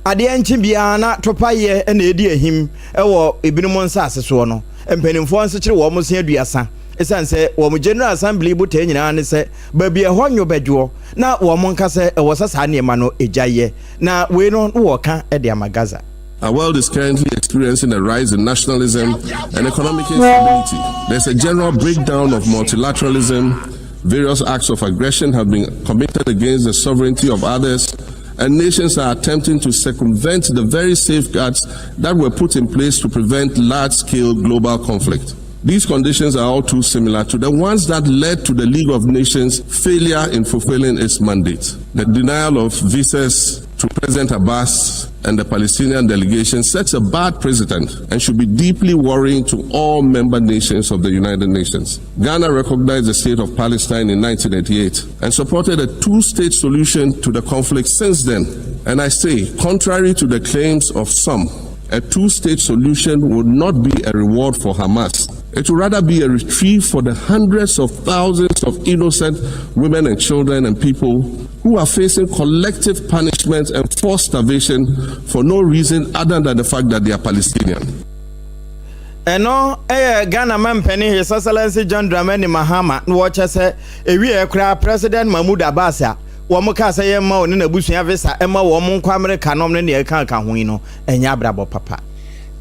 Speaker 12: adeɛ nkye biara na topaeɛ na ɛdi ahim wɔ ebinom nsase soɔ no, mpanimfoɔ nsekyere wɔn se aduasa ɛsiane sɛ wɔn General Assembly botaeɛ nyinaa ne sɛ baabi a ɛhɔ nnwo bɛdwoɔ na wɔn nka sɛ ɛwɔ sɛ saa nneɛma no gyaeɛ na wei no na wɔka de ama Gaza.
Speaker 11: Our world is currently experiencing a rise in nationalism and economic instability. There's a general breakdown of multilateralism. Various acts of aggression have been committed against the sovereignty of others, and nations are attempting to circumvent the very safeguards that were put in place to prevent large-scale global conflict. These conditions are all too similar to the ones that led to the League of Nations' failure in fulfilling its mandate. The denial of visas to President Abbas and the Palestinian delegation sets a bad precedent and should be deeply worrying to all member nations of the United Nations. Ghana recognized the state of Palestine in 1988 and supported a two-state solution to the conflict since then. And I say, contrary to the claims of some, A two-state solution would not be a reward for Hamas. It would rather be a retrieve for the hundreds of thousands of innocent women and children and people who are facing collective punishment and forced starvation for no reason other than the fact that they are Palestinian.
Speaker 12: Ɛno yɛ Ghana mampanin His Excellency John Dramani Mahama na wɔkyɛ sɛ ɛwieɛ koraa President Mahmoud Abbas a wɔn kaa sɛ yɛmma ɔne n'abusua visa mma wɔn nkɔ Amerika nom ne nea ɛka ka ho yi no ɛnyɛ abrabɔ papa.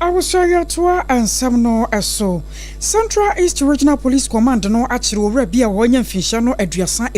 Speaker 2: Abusua yɛtoa nsɛm no so. Central East Regional Police Command no akyere owura bi a wanya mfinhyia no 35.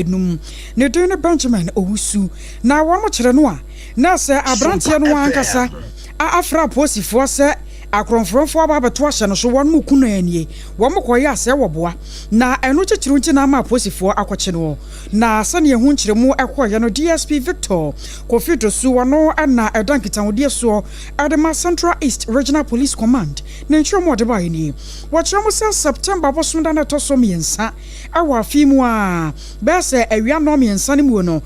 Speaker 2: Ne din ne Benjamin Owusu. Na wɔn kyere no a, na sɛ abranteɛ no ankasa a afrɛ apolisifoɔ sɛ akorɔmforɔmfoɔ aba abɛto ahyɛ no so wɔn mu ku no anie. Wɔn kɔyɛ asɛe wɔ boa. Na ɛno titiriw nti na ama apolisifoɔ akɔkye no. Na sɛnea ɛho nkyerɛmu kɔeɛ no, DSP Victor Kofi Dosu, ɔno na ɛda nkitahodie soɔ de ma Central East Regional Police Command. Ne nkyerɛmu a ɔde baeɛ nie. Wɔkyerɛ mu sɛ September bosome da no a ɛtɔ so mmiɛnsa wɔ afe yi mu ara, bɛyɛ sɛ awia nnɔnmiɛnsa no muo no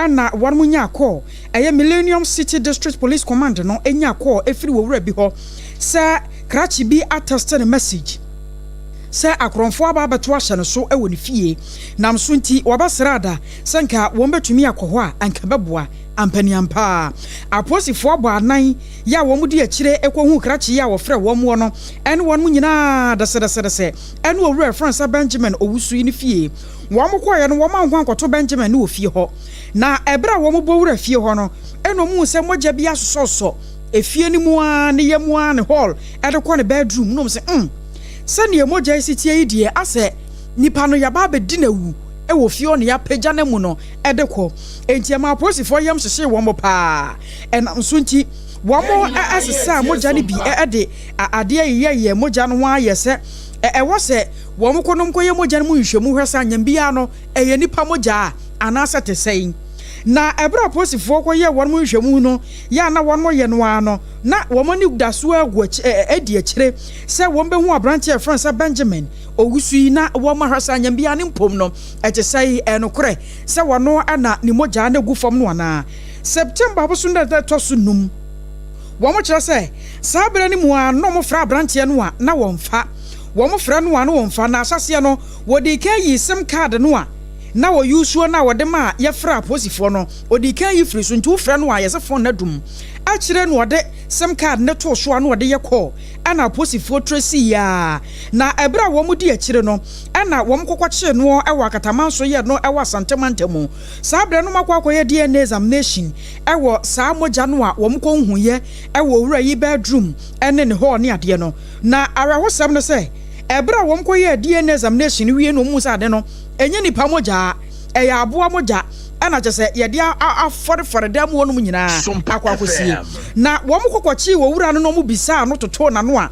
Speaker 2: na wɔn nyaa kɔɔ, ɛyɛ Millennium City District Police Command no nyaa kɔɔ firi owura bi hɔ sɛ krakye bi atɛste ne message sɛ akorɔmfoɔ aba abɛto ahyɛ no so wɔ ne fie, nam so nti wɔbɛsrɛ ada sɛ nka wɔn bɛtumi akɔ hɔ a anka ɛbɛboa. Ampaniampa ara, apolisifoɔ bɔ anan yi a wɔn di akyire kɔhuu krakye yi a wɔfrɛ wɔn wɔ no ne wɔn nyinaa dɛsɛdɛsɛdɛsɛ ne owura a yɛfrɛ no sɛ Benjamin Owusu yi ne fie. Wɔn kɔeɛ no, wɔn anko ankɔto Benjamin no wɔ fie hɔ. Na ɛberɛ a wɔn bɔ wura fie hɔ no, ɛna wɔhuu sɛ mogya bi asosɔsosɔ efie no mu ara, ne yam ara, ne hall de kɔ ne bedroom. Na wɔn sɛ, mm, sɛdeɛ mogya yi si teɛ yi deɛ, asɛ nipa no yɛaba abɛdi no awu wɔ fie hɔ na yɛapagya no amu no de kɔ. Enti ɛmaa apolisifoɔ yam hyehyee wɔn paa. Ɛnam so nti, wɔsesaa mogya no bi de adeɛ yeyɛyɛɛ mogya no ho ara yɛ sɛ ɛwɔ sɛ wɔkɔnom kɔyɛ mogya no mu nhwehwɛmu hwɛ sɛ anyɛ biara no ɛyɛ nnipa mogya a anaasɛ ɛte sɛn. Na ɛberɛ a apolisifoɔ kɔyɛɛ wɔn nhwehwɛmu no yɛ a na wɔyɛ no ara no, na wɔn ani da so ara gu akyi di akyire sɛ wɔbɛhu aberanteɛ a wɔfrɛ no sɛ Benjamin Owusu yi na wɔahwɛ sɛ anyɛ biara ne mpom no ɛte sɛn, ɛyɛ nokorɛ sɛ wɔno na ne mogya no gu fam no anaa. September bosom da a ɛtɔ so num. Wɔkyerɛ sɛ saa berɛ no mu ara no na wɔfrɛ aberanteɛ no a na wɔmfa. Wɔfrɛ no a na wɔmfa, na ahyɛaseɛ no wɔdii kan yii sim card no a na wɔyusuo no a wɔde ma yɛfrɛ apolisifoɔ no, wɔdii kan yi firii so, nti wofrɛ no a yɛsɛ phone no adum. Akyire no wɔde sim card no too so a na wɔde yɛ call, ɛna apolisifoɔ tracii ara, na ɛberɛ a wɔdi akyire no ɛna wɔkɔkɔkyee noɔ wɔ Akatamanso yɛ no wɔ Asante mantam. Saa berɛ no wɔakɔ akɔyɛ DNA examination wɔ saa mogya no a wɔkɔhuiɛ wɔ owura yi bedroom ne ne hall ne adeɛ no. Na awerɛhosɛm ne sɛ, ɛberɛ a wɔkɔyɛɛ DNA examination no wie no wɔhuu sɛ ade no ɛnyɛ nipa mogya, ɛyɛ aboa mogya ɛna kyerɛ sɛ yɛde afɔrefɔre dan mu hɔnom nyinaa akɔ akɔsie. Na wɔkɔkɔkyee owura no na wɔbisaa no totoo n'ano a,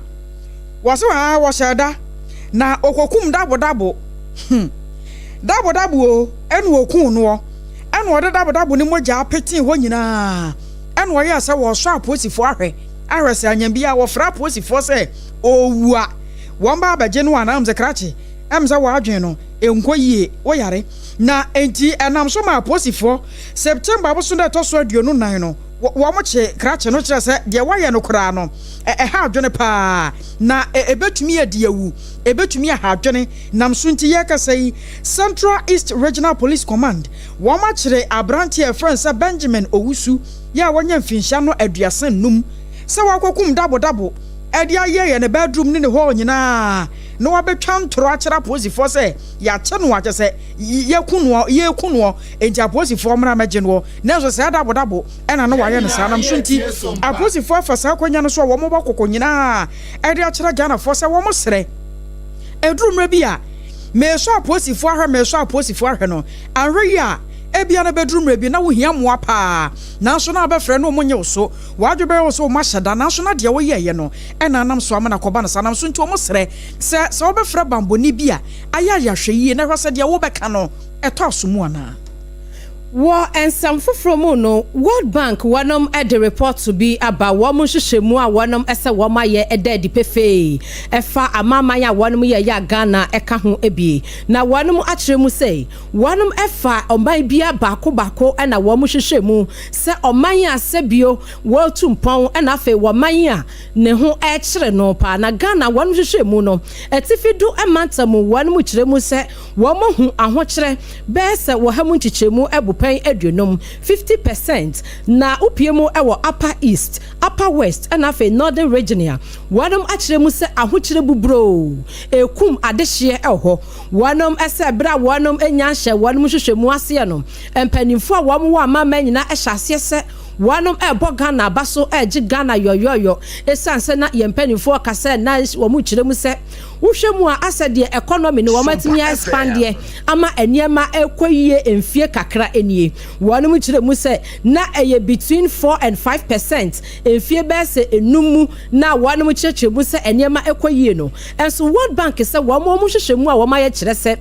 Speaker 2: wɔse aa wɔhyɛɛ da na ɔkɔkum dabodabo. Hmm. Dabodabo o, ɛna ɔkuu noɔ, ɛna ɔde dabodabo no mogyaa petee hɔ nyinaa, ɛna ɔyɛɛ sɛ wɔresɔ apolisifoɔ ahwɛ, ahwɛ sɛ anyɛ biara wɔfrɛ apolisifoɔ sɛ ɔrewu a, wɔn ba abɛgye no anaa, sɛ krakye, ɛm sɛ w'adwene no nkɔ yie, woyare. Na enti ɛnam so maa apolisifoɔ, September abosom da ɛtɔ so 24 no, wɔn kyee krakye no kyerɛ sɛ deɛ wayɛ no koraa no, ɛha adwene paa, na ɛbɛtumi adi awu, ɛbɛtumi aha adwene. Nam so nti yɛrekasa yi, Central East Regional Police Command, wɔn akyere aberanteɛ a yɛfrɛ no sɛ Benjamin Owusu yi a wanya mfinhyia no 35 sɛ wakɔkum Dabo Dabo de ayɛ yɛ ne bedroom ne ne hall nyinaa na wabɛtwa ntorɔ akyerɛ apolisifoɔ sɛ yɛakye no a kyerɛ sɛ yɛku noɔ, yɛreku noɔ, enti apolisifoɔ mmra mmɛgye noɔ. Nanso saa Dabo Dabo na na wayɛ no saa. Nam so nti apolisifoɔ afa saa akwanya no so a wɔbɔ kɔkɔ nyinaa de akyerɛ Ghanafoɔ sɛ wɔsrɛ. Ɛduru mmerɛ bi a, meresɔ apolisifoɔ ahwɛ, meresɔ apolisifoɔ ahwɛ no, anhwɛ yie a, ebia na ɛbɛduru mmerɛ bi na wohia mmoa pa ara, nanso na wobɛfrɛ na wɔnnye wo so. W'adwene bɛyɛ wo sɛ wɔahyɛ da, nanso na deɛ woyɛeɛ no na anam so ama no akɔba no saa. Nam so nti wɔsrɛ sɛ, sɛ wobɛfrɛ bammɔni bi a, ayɛ ayɛ ahwɛ yie na hwɛ sɛ deɛ wobɛka no, ɛtɔ aso mu anaa.
Speaker 10: Wɔ nsɛm foforɔ mu no, World Bank wɔnom de report bi aba, wɔn nhwehwɛmu a wɔnom sɛ wɔn ayɛ da adi pefee ɛfa amanaman a wɔnom yɛeɛ a Ghana ka ho bi. Na wɔnom akyerɛ mu sɛ wɔnom fa ɔman biara baako baako na wɔn hwehwɛ mu sɛ ɔman a sɛbio wɔretu mpɔn na afei wɔman a ne ho rekyere no paa. Na Ghana wɔnom hwehwɛ mu no atifi do mantam mu wɔnom kyerɛ mu sɛ Wɔahu ahokyerɛ bɛyɛ sɛ wɔha mu nkyekyɛmu abupɛn aduonum, 50 percent, na wopue mu wɔ Upper East, Upper West ɛna afei Northern Region a wɔnom akyerɛ mu sɛ ahokyerɛ buburoo ɛrekum adehyeɛ wɔ hɔ. Wɔnom sɛ berɛ a wɔnom nya nhyɛ wɔnom nhwehwɛmu aseɛ no, mpaninfoɔ a wɔn wɔ amanaman nyinaa hyɛ aseɛ sɛ wɔnom ɛrebɔ Ghana aba so ɛregye Ghana yɔyɔyɔ ɛsiane sɛ na yɛn mpaninfoɔ ka sɛ na wɔn kyerɛ mu sɛ Wohwɛ mu a, asɛ deɛ economy no wɔn atumi a expand deɛ ama nneɛma ɛrekɔ yie mfie kakra nie. Wɔnom kyerɛ mu sɛ na ɛyɛ between 4 and 5% mfie bɛyɛ sɛ enum mu na wɔnom kyerɛkyerɛ mu sɛ nneɛma ɛkɔ yie no. Nso World Bank sɛ wɔn wɔn hwehwɛ mu a wɔn ayɛ kyerɛ sɛ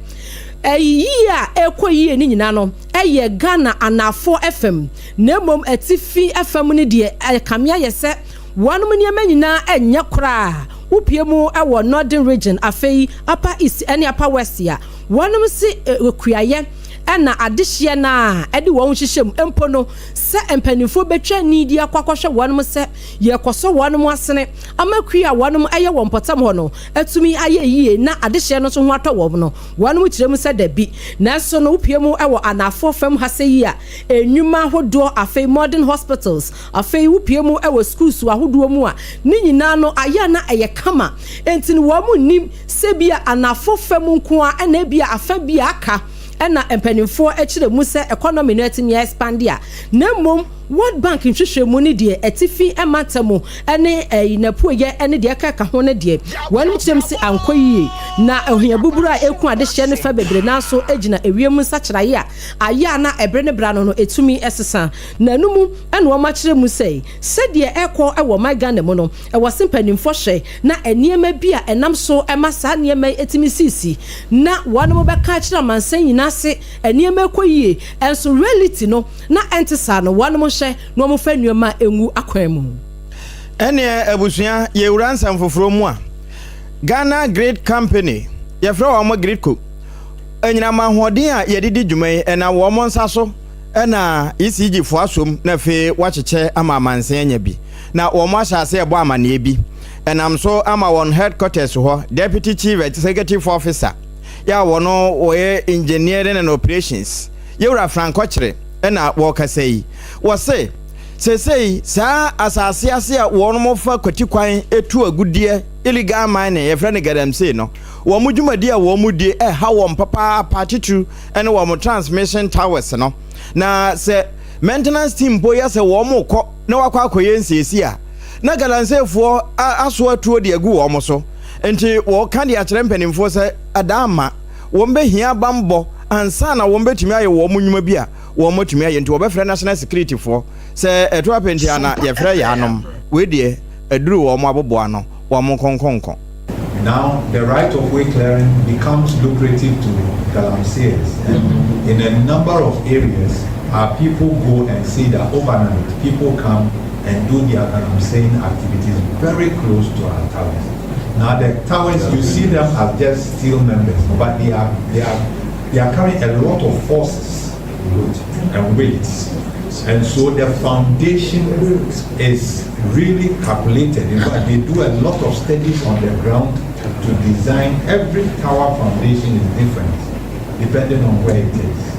Speaker 10: ɛyie a ɛrekɔ yie no nyinaa no ɛyɛ Ghana anaafoɔ fam, na mmom atifi fam no deɛ ɛkame ayɛ sɛ wɔnom nneɛma nyinaa ɛnyɛ koraa. Wopie mu wɔ Northern Region, afei Upper East ne Upper West a, wɔnom se kuayɛ ɛna adehyeɛ no a ɛde wɔn hyehyɛ mu mpo no sɛ mpanimfoɔ bɛtwa ni de akɔ akɔhwɛ wɔnom sɛ yɛkɔsɔ wɔnom asene ama kua a wɔnom ɛyɛ wɔn mpɔtam hɔ no atumi ayɛ yie na adehyeɛ no nso ho atɔ wɔn no, wɔnom kyerɛ mu sɛ dabi. Nanso no wopie mu wɔ anaafoɔ fam ha sɛ yi a, nnwuma ahodoɔ, afei modern hospitals, afei wopie mu wɔ schools ahodoɔ mu a, ne nyinaa no ayɛ na ɛyɛ kama. Nti no wɔn nim sɛ bi a anafo fam nko a ɛna ebi a afa bi a aka ɛna mpanimfoɔ akyerɛ mu sɛ economy no atumi expand a, na mmom World Bank nhwehwɛmu no deɛ, atifi mantam ne ɛyi n'apueyɛ ne deɛ ɛka ɛka ho no deɛ, wɔn kyerɛ mu sɛ ankɔ yie. Na ohia buburu a eku adehyɛ no fa bebree nanso gyina ewiem nsakyeraeɛ a ayɛ a na ɛbere ne bra no etumi sesa. Na ɛno mu ɛna wɔn akyerɛ mu sɛ sɛdeɛ ɛkɔ wɔ man Ghana mu no, ɛwɔ se mpanimfoɔ hwɛ na nneɛma bi a ɛnam so ɛma saa nneɛma yi etumi sisi na wɔn bɛka akyerɛ amansan nyinaa se nneɛma ɛkɔ yie, ɛnso reality no na ɛnte saa no, wɔn hwɛ na wɔn fa nneɛma ngu akwan mu.
Speaker 12: Ɛneɛ abusua, yɛwura nsɛm foforɔ mu a, Ghana Grid Company, yɛfrɛ wɔn GRIDCo, anyinam ahoɔden a yɛde di dwuma yi, ɛnam wɔn nsa so ɛna ECG foɔ asom na afei wɔakyekyɛ ama amansan anya bi, na wɔn ahyɛ ase ɛbɔ amanneɛ bi ɛnam so ama wɔn headquarters hɔ Deputy Chief Executive Officer yɛ a wɔn wɔyɛ Engineering and Operations, yɛwura Frank Ɔkyere, ɛna wɔrekasa yi. Wɔse seesei saa asase ase a wɔn fa kwati kwan etu agudeɛ, illegal mining, yɛfrɛ no galamsey no, wɔn dwumadi a wɔn die ɛha wɔn papaapa, titiriw ɛne wɔn transmission towers no. Na sɛ maintenance team mpo yɛ sɛ wɔn kɔ na wakɔ akɔyɛ nsiesie a, na galamseyfoɔ aso atuo de agu wɔn so. Nti wɔka de akyerɛ mpanimfoɔ sɛ ɛda ama wɔn bɛhia bambɔ ansa na wɔn bɛtumi ayɛ wɔn nnwuma bi a wɔn atumi ayɛ. Nti wɔbɛfrɛ national security foɔ sɛ ɛto apɛnti ana yɛfrɛ yɛanom wei deɛ aduru wɔn aboboa ano wɔn nkɔnkɔnkɔ.
Speaker 13: Now, the right of way clearing becomes lucrative to galamseyers. And in a number of areas, our people go and see that overnight people come and do their galamseying activities very close to our towers. Now, the towers, you see them as just steel members, but they are carrying a lot of forces and weights. And so the foundation is really calculated. In fact, they do a lot of studies on the ground to design. Every tower foundation is different depending on where it is.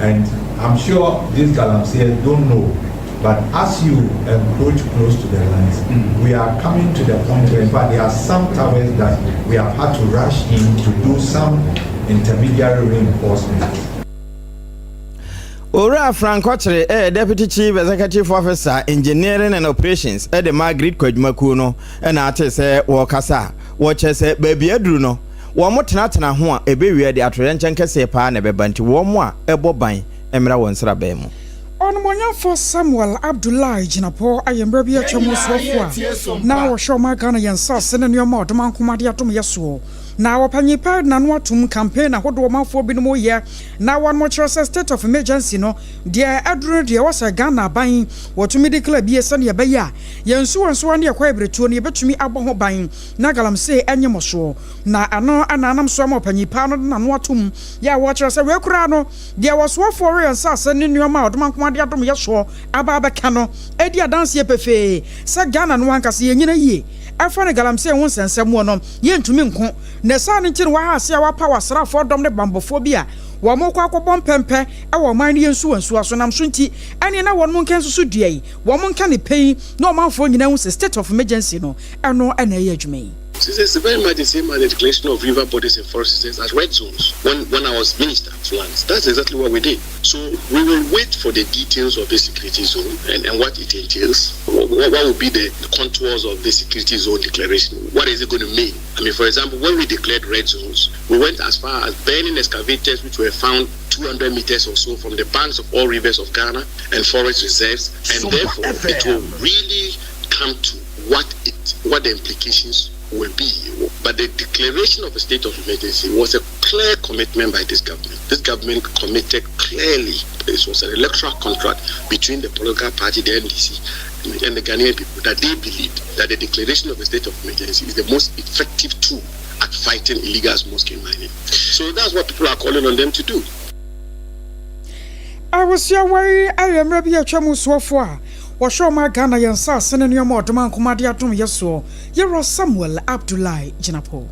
Speaker 13: And I'm sure these galamseyers don't know, but as you encroach close to the lines, we are coming to the point where, in fact, there are some towers that we have had to rush in to do some intermediary reinforcement.
Speaker 12: Owura Frank Ɔkyere ɛyɛ Deputy Chief Executive Officer, Engineering and Operations, ɛde ma GRIDCo adwumakuo no, ɛna ate sɛ wɔrekasa a wɔkyerɛ sɛ baabi aduru no, wɔn tenatena ho a ɛbɛwie de atoyerɛnkyɛm kɛseɛ paa na ɛbɛba, nti wɔn a ɛbɔ ban mmra wɔn nsraban mu.
Speaker 2: Ɔnomonyamfo Samuel Abdullahi Gyinapɔ ayɛ mmerɛ bi atwa mu soafoɔ a na wɔhwɛ ɔma Ghana yɛn nsase ne nneɛma a ɔdom ankomade adom yɛ soɔ. Na ɔpanyin pa n'ano atom campaign ahodoɔ ɔmanfoɔ binom reyɛ na wɔnom kyerɛ sɛ state of emergency no deɛ aduru no deɛ ɛwɔ sɛ Ghana aban wɔtumi declare bie sɛdeɛ ɛbɛyɛ a yɛn nsuwansuwa ne ɛkwan abiretuo no yɛbɛtumi abɔ ho ban na galamsey ɛnye mɔsoɔ. Na ɛno na anam so ama ɔpanyin pa no de n'ano atom yɛ a wɔkyerɛ sɛ wei koraa no deɛ wɔsoafoɔ reyɛ nsase ne nnoɔma a ɔdomankoma de adom yɛ soɔ aba abɛka no di adanseɛ pefee sɛ Ghana no ankasa yɛnyina yie ɛfa ne galamsey ho nsɛnsɛmmoɔ no yɛntumi nko. Ne saa no nti no wɔaha ase a wɔapaw asraafoɔ dɔm ne banbɔfoɔ bi a wɔrekɔ akɔbɔ mpɛmpɛ wɔ ɔman no yɛ nsuwansuwa so nam so nti ɛneɛ na wɔnom nka nsusu dua yi wɔn nka ne pɛ yi na ɔmanfoɔ nyinaa hu sɛ state of emergency no ɛno na ɛyɛ adwuma yi.
Speaker 14: So it's very much the same as the declaration of river bodies and forest reserves as red zones when, when I was minister of lands. That's exactly what we did. So we will wait for the details of the security zone and, and what it entails. What, what will be the, the contours of the security zone declaration? What is it going to mean? I mean, for example, when we declared red zones, we went as far as banning excavators which were found 200 meters or so from the banks of all rivers of Ghana and forest reserves, and therefore it will really come to what it what the implications will be. But the declaration of a state of emergency was a clear commitment by this government. This government committed clearly. This was an electoral contract between the political party, the NDC, and the Ghanaian people that they believed that the declaration of a state of emergency is the most effective tool at fighting illegal small-scale mining. So that's what people are calling on them to do.
Speaker 2: Abusua wei ayɛ mmerɛ bi atwa mu soɔfoɔ a wɔhwɛ ɔman Ghana yɛn nsaase ne nneɛma a ɔdoma nkoma de adom yɛ soɔ, Yɛwura Samuel Abdullahi Jinapor.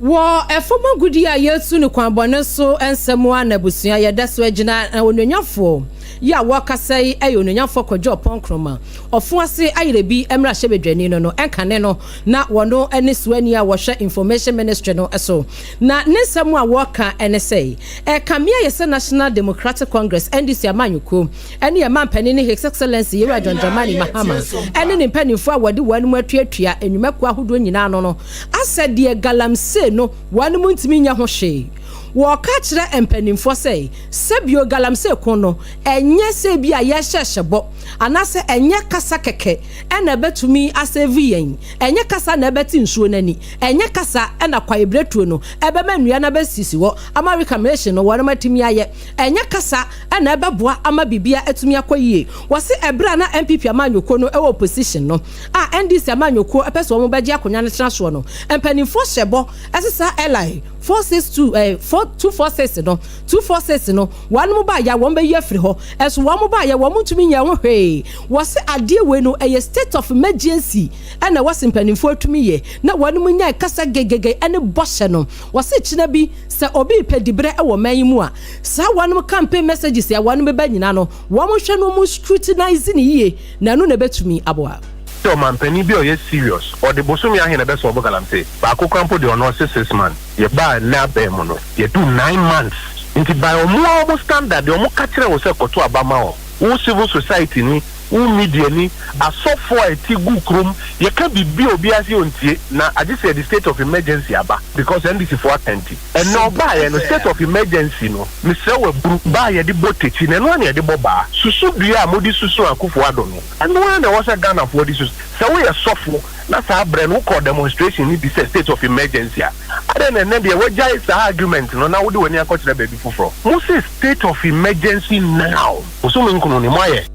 Speaker 10: Wɔ ɛfam agudeɛ a yɛretu no kwan bɔne so nsɛm a na abusua yɛda so agyina na onuonyafoɔ yi a wɔrekasa yi yɛ onuonyafoɔ Kwadwo Ɔpɔn Nkrumah ɔfo ase ayerɛ bi mmarahyɛbadwani no no ɛnkane no na wɔno ne suani a wɔhwɛ Information Ministry no so na ne nsɛm a wɔreka ne sɛ ɛkame ayɛ sɛ National Democratic Congress NDC amanyɔkuo ne yɛn mampanin ne His Excellency Yewura John Dramani Mahama ne ne mpanimfoɔ a wɔde wɔn atuatua nnwumakuo ahodoɔ nyinaa ano no asɛ deɛ galamsey no wɔn ntumi nyɛ ho hwee. Wɔka kyerɛ mpanimfoɔ sɛ, sɛbio galamsey ko no, ɛnyɛ sɛ bi a yɛhyɛhyɛ bɔ anaasɛ ɛnyɛ kasa kɛkɛ ɛna ɛbɛtumi asɛvi yɛn, ɛnyɛ kasa na ɛbɛte nsuo no ani, ɛnyɛ kasa ɛna kwaebiretuo no ɛbɛma nnua no abɛsisi hɔ ama reclamation no wɔn atumi ayɛ, ɛnyɛ kasa ɛna ɛbɛboa ama biribia atumi akɔ yie. Wɔse ɛberɛ a na NPP amanyɔkuo no ɛwɔ opposition no a NDC amanyɔkuo ɛpɛ sɛ wɔn bɛgye akonnwa no tena soɔ no, mpanimfoɔ hyɛ bɔ ɛse saa Li 462 eh, 4 246 no 246 no wɔn mo baayɛ a wɔn bɛyi afiri hɔ, ɛso wɔn mo baayɛ wɔn ntumi nyɛ ho hwee. Wɔse adeɛ wei no ɛyɛ state of emergency ɛna wɔse mpanimfoɔ atumi yɛ na wɔn mo nyae kasa gegege ɛne bɔhyɛ no. Wɔse kyena bi sɛ obi repɛ diberɛ wɔ man yi mu a, saa wɔnom campaign messages a wɔnom bɛba nyinaa no, wɔn hwɛ na wɔn scrutinise no yie na ɛno na ɛbɛtumi aboa.
Speaker 15: Sɛ ɔmanpanin bi a ɔyɛ serious, ɔde bosome ahe na ɛbɛsɔlve galamsey? Baako koraa mpo deɛ ɔno ɔse six months. Yɛbaa nnɛ abɛn mu no, yɛduu nine months. Nti by ɔmo ara ɔmo standard deɛ ɔmo ka kyerɛ wo sɛ kɔto aba ma wɔn, wo civil society ni, wo media ni, asɔfoɔ a ɛte gu kurom, yɛka biribi a obiara se ɔntie, na agye sɛ yɛde state of emergency aba because NDC foɔ aka nti. Ɛnnɛ ɔbaeɛ no state of emergency no, mesrɛ wo aburu baa a yɛde bɔ takyi no, ɛno ara na yɛde bɔ baa. Susu dua a mode susu Akufo Addo no, ɛno ara na ɛwɔ sɛ Ghanafoɔ de susu. Sɛ woyɛ sɔfo na saa berɛ no wokɔɔ demonstration no bi sɛ state of emergency a, adɛn na ɛnnɛ deɛ woagyae saa argument no na wode w'ani akɔkyerɛ baabi foforɔ? Mose state of emergency now! Bosome nkono ni, moayɛ.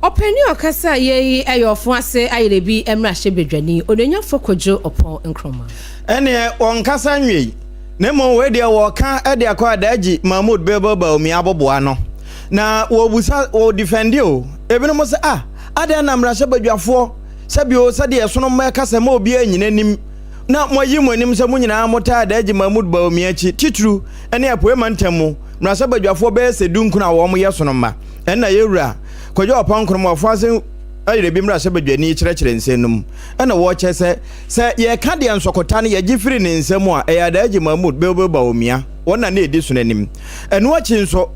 Speaker 10: Ɔpanin a ɔkasa yɛ yi yɛ ɔfo ase ayerɛbi mmarahyɛbadwani, Onuonyamfo Kojo Oppong Nkrumah.
Speaker 12: Ɛnneɛ wɔnkasa nwiei, na mmom wei deɛ wɔka de akɔ Alhaji Mahmood Bello Bawumia aboboa ano. Na wɔbusa, wɔdifɛnde o, ebinom sɛ ah, adɛn na mmarahyɛbadwafoɔ sɛbi o, sɛdeɛ ɛsono mma ɛka sɛ ma obiara nnyina anim na moayi mo anim sɛ mo nyinaa motaa Alhaji Mahmood Bawumia akyi, titiriw ne Apuei Mantam mu mmarahyɛbadwafoɔ bɛyɛ sɛ dunkron a wɔyɛ sono mma. Ɛnna yɛn wura Kwadwo Apaw Nkrumah Ɔfoase Ayerɛbi mmarahyɛbadwani kyerɛkyerɛ nsɛm no mu. Ɛnna wɔkyerɛ sɛ, sɛ yɛka deɛ nsɔkota no yɛgye firi ne nsa mu a, ɛyɛ Alhaji Mahmood Bello Bawumia, wɔn na na ɛdi sono anim. Ɛno akyi nso,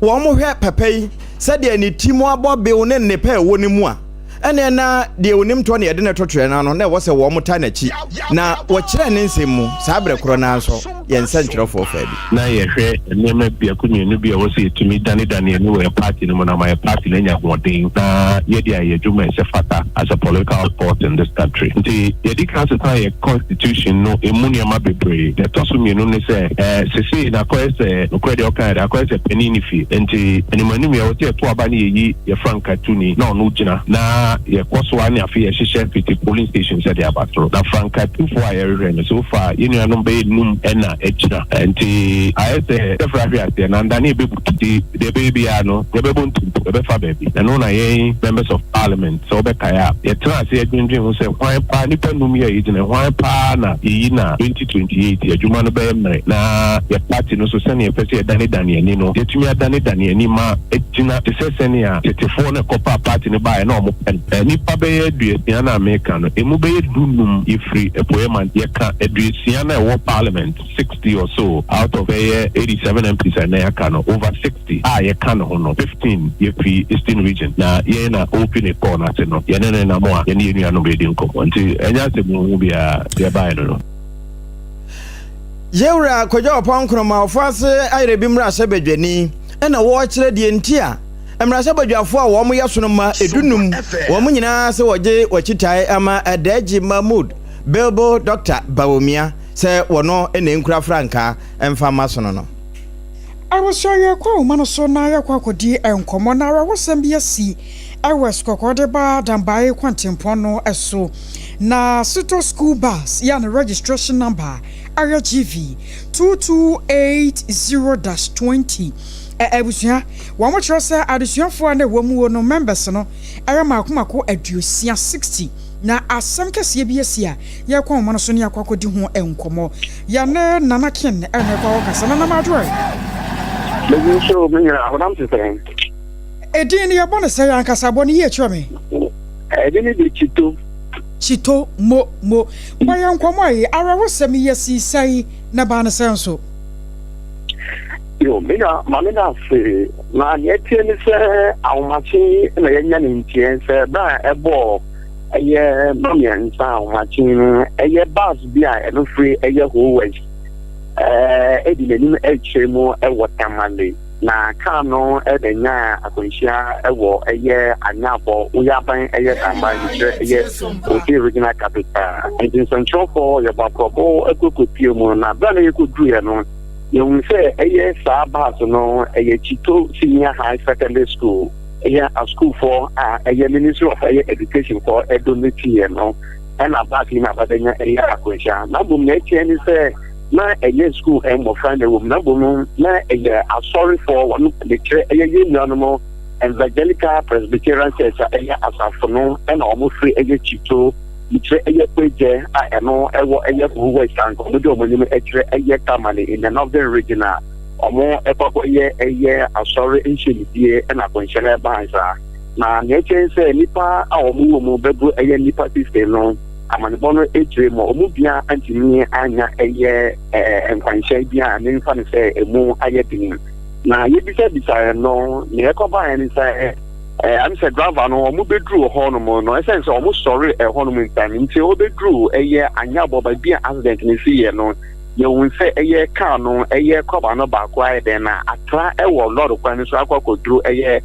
Speaker 12: wɔhwɛ papa yi sɛdeɛ ne ti mu abɔ bew ne nnepa a ɛwɔ ne mu a, Ɛnneɛ na deɛ ɔnim toɔ na yɛde no to twerɛ no ano na ɛwɔ sɛ wɔn ta n'akyi. Na wɔkyerɛɛ ne nsɛm mu saa berɛ korɔ no ara nso, yɛn nsɛntwerɛfoɔ faa bi.
Speaker 15: Na yɛhwɛ nneɛma biako mmienu bi a ɛwɔ sɛ yɛtumi danedane yɛn ani wɔ yɛn party no mu na ama yɛn party no anya ahoɔden na yɛde ayɛ adwuma a ɛsɛ fata as a political force in this country. Nti yɛadi kan asesa yɛn constitution no ɛmu nneɛma bebree. Deɛ ɛtɔ so mmienu ne sɛ, eh, sesei no akɔyɛ sɛ, nokorɛ deɛ wokaeɛ deɛ, akɔyɛ sɛ panin ne fie. Nti animuanim yɛwɔ sɛ yɛto aba ne yɛyi yɛn frankatuni na ɔno gyina na yɛkɔ so ara ne afei yɛhyehyɛ fiti polling station sɛdeɛ aba soro. Na frankatufoɔ a yɛhwehwɛ no, so far yɛn nuanom bɛyɛ num na agyina. Nti ayɛ sɛ sɛfrɛ ahwe aseɛ na ndane ɛbɛbutu. Nti deɛ ɛbɛyɛ biara no yɛbɛbɔ ntonto, ɛbɛfa baabi. Ɛno na yɛn members of parliament, sɛ wobɛkae a, yɛtenaa ase yɛdwendwen ho sɛ hwan paa, nnipa num yi a yɛgyina yi, hwan paa na yɛyi no a 2028 adwuma no bɛyɛ mmerɛ na yɛn party no nso sɛdeɛ yɛpɛ sɛ yɛdanedane yɛn ani no, yɛatumi adanedane yɛn ani ma agyina te sɛ sɛnea tetefoɔ no a ɛkɔfaa party no baeɛ na wɔpɛ no. Nnipa bɛyɛ aduosia no a meka no, ɛmu bɛyɛ du-num yɛfiri Apueɛ man. Yɛka aduosia no a ɛwɔ parliament, 60 or so out of bɛyɛ 87 MPs a ɛnnɛ yɛaka no, over 60 a yɛka ne ho no, 15 yɛfiri Eastern Region. Na yɛn na ɔrefi ne call no ase no, yɛne no nam a yɛne yɛn nuanom redi nkɔmmɔ. Nti ɛnyɛ asɛm huhu biara, deɛ ɛbaeɛ no no.
Speaker 12: Yɛwura Kwadwo Ɔpɔn Nkrumah Ɔfoase Ayerɛbi Mmarahyɛbadwani na wɔrekyerɛ deɛ nti a mmarahyɛbadwafoɔ a wɔn yɛ sono mma edunum wɔn nyinaa sɛ wɔgye wɔakyitae ama Adaagyi Mahmood Bilbo Dɔkta Bawumia sɛ wɔno na ɛnkura frankaa mfa mma sono no.
Speaker 2: Abusua yɛkɔ ahoma no so na yɛkɔ akɔdi nkɔmmɔ na awerɛhosɛm bi asi wɔ asukɔkɔɔ de ba Dambae kwantempɔn no so na Sito school bus yɛ a ne registration number ayɛ GV 2280-20 abusua wɔn kyerɛ sɛ adesuafoɔ a na ɛwɔ mu no members no ɛyɛ mako mako aduosia 60 na asɛm kɛseɛ bi asi a yɛkɔ ahoma no so ne yɛakɔ akɔdi ho nkɔmmɔ yɛne Nana Ken ɛna ɛkɔ akɔkasa. Nana Madwoɛ.
Speaker 16: Mesi nso me nyina honam te sɛn?
Speaker 2: Edin no yɛbɔ no sɛn ankasa? Bɔ no yie kyerɛ me.
Speaker 16: Edin no de Chito.
Speaker 2: Chito, mo, mo. Bɔ yɛn nkɔmmɔ yi, awerɛhosɛm yi asi sɛn na ɛbaa no sɛn nso?
Speaker 16: Yo, me nua, ma me da ase. Na nea ɛteɛ ne sɛ ahomakye na yɛanya ne nteɛ sɛ berɛ a ɛbɔɔ ɛyɛ nnɔmmiɛnsa ahomakye no, ɛyɛ bus bi a ɛno firi ɛyɛ Ho West ɛɛ di n'anim ɛrekyerɛ mu ɛwɔ Tamale. Na kaa no bɛnyaa akwanhyia wɔ ɛyɛ Anyabɔ, Oyaban ɛyɛ Dambai mekyerɛ ɛyɛ Oti Regional Capital. Nti nsɛnkyerɛwfoɔ yɛbɔ aprɔbɔ kɔkɔpie mu na berɛ a na yɛkɔduruiɛ no yɛhunu sɛ ɛyɛ saa bus no ɛyɛ Chito Senior High Secondary School ɛyɛ asukuufoɔ a ɛyɛ Ministry of ɛyɛ Education foɔ ɛdonatiiɛ no ɛna bus yi na aba bɛnya ɛyɛ akwanhyia. Na mmom nea ɛteɛ ne sɛ na ɛnyɛ sukuu mmofra na ɛwɔ mu, na mmom na ɛyɛ asɔrefoɔ, wɔn mekyerɛ ɛyɛ yɛn nuanom Evangelical Presbyterian Church a ɛyɛ asafo no ɛna wɔn firi ɛyɛ Chito, mekyerɛ ɛyɛ Kwegyɛ a ɛno ɛwɔ ɛyɛ Ho West anka wɔn de wɔn anim ɛkyerɛ ɛyɛ Tamale in the Northern Region a wɔn ɛkɔ akɔyɛ ɛyɛ asɔre nhyiamudie ɛna akɔnhyɛ no ɛbaa saa. Na nea ɛkyɛn sɛ nnipa a wɔn wɔ mu bɛboro ɛyɛ nnipa 60 no Amanebɔ no kyerɛ mu a, wɔn mu biara antumi annya ɛyɛ nkwanhyia bi a memfa no sɛ emu ayɛ den. Na yɛbisabisaeɛ no, nea ɛkɔbaeɛ ne sɛ, ɛm sɛ driver no wɔbɛduruu hɔnom no, ɛsiane sɛ wɔsɔre ɛhɔnom ntɛm nti, wɔbɛduruu ɛyɛ Anyabɔ baabi a accident no siiɛ no, yɛhuu sɛ ɛyɛ car no ɛyɛ kɔba no baako ayɛ dɛn na atra ɛwɔ lɔre kwan no so akɔ akɔduru ɛyɛ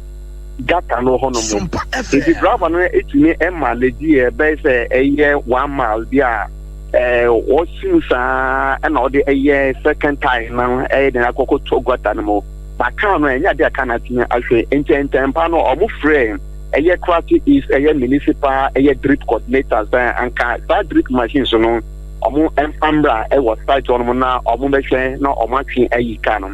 Speaker 16: gutter no hɔ nom. Nti driver no etumi ma n'edi yɛ bɛyɛ sɛ ɛyɛ one mile bi a ɛɛ ɔsi mu saa ɛna ɔde ɛyɛ second time no ɛyɛ den akɔkɔ tɔ gutter no mu. Ba car no ɛnyɛ ade a car no atumi ahwɛ. Nti ntɛmpa no ɔmo frɛ ɛyɛ Krachi East ɛyɛ municipal ɛyɛ drip coordinator sɛ anka saa drip machines no ɔmo ɛmfa mbra ɛwɔ site hɔ nom na ɔmo bɛhwɛ na ɔmo atwe ayi car no.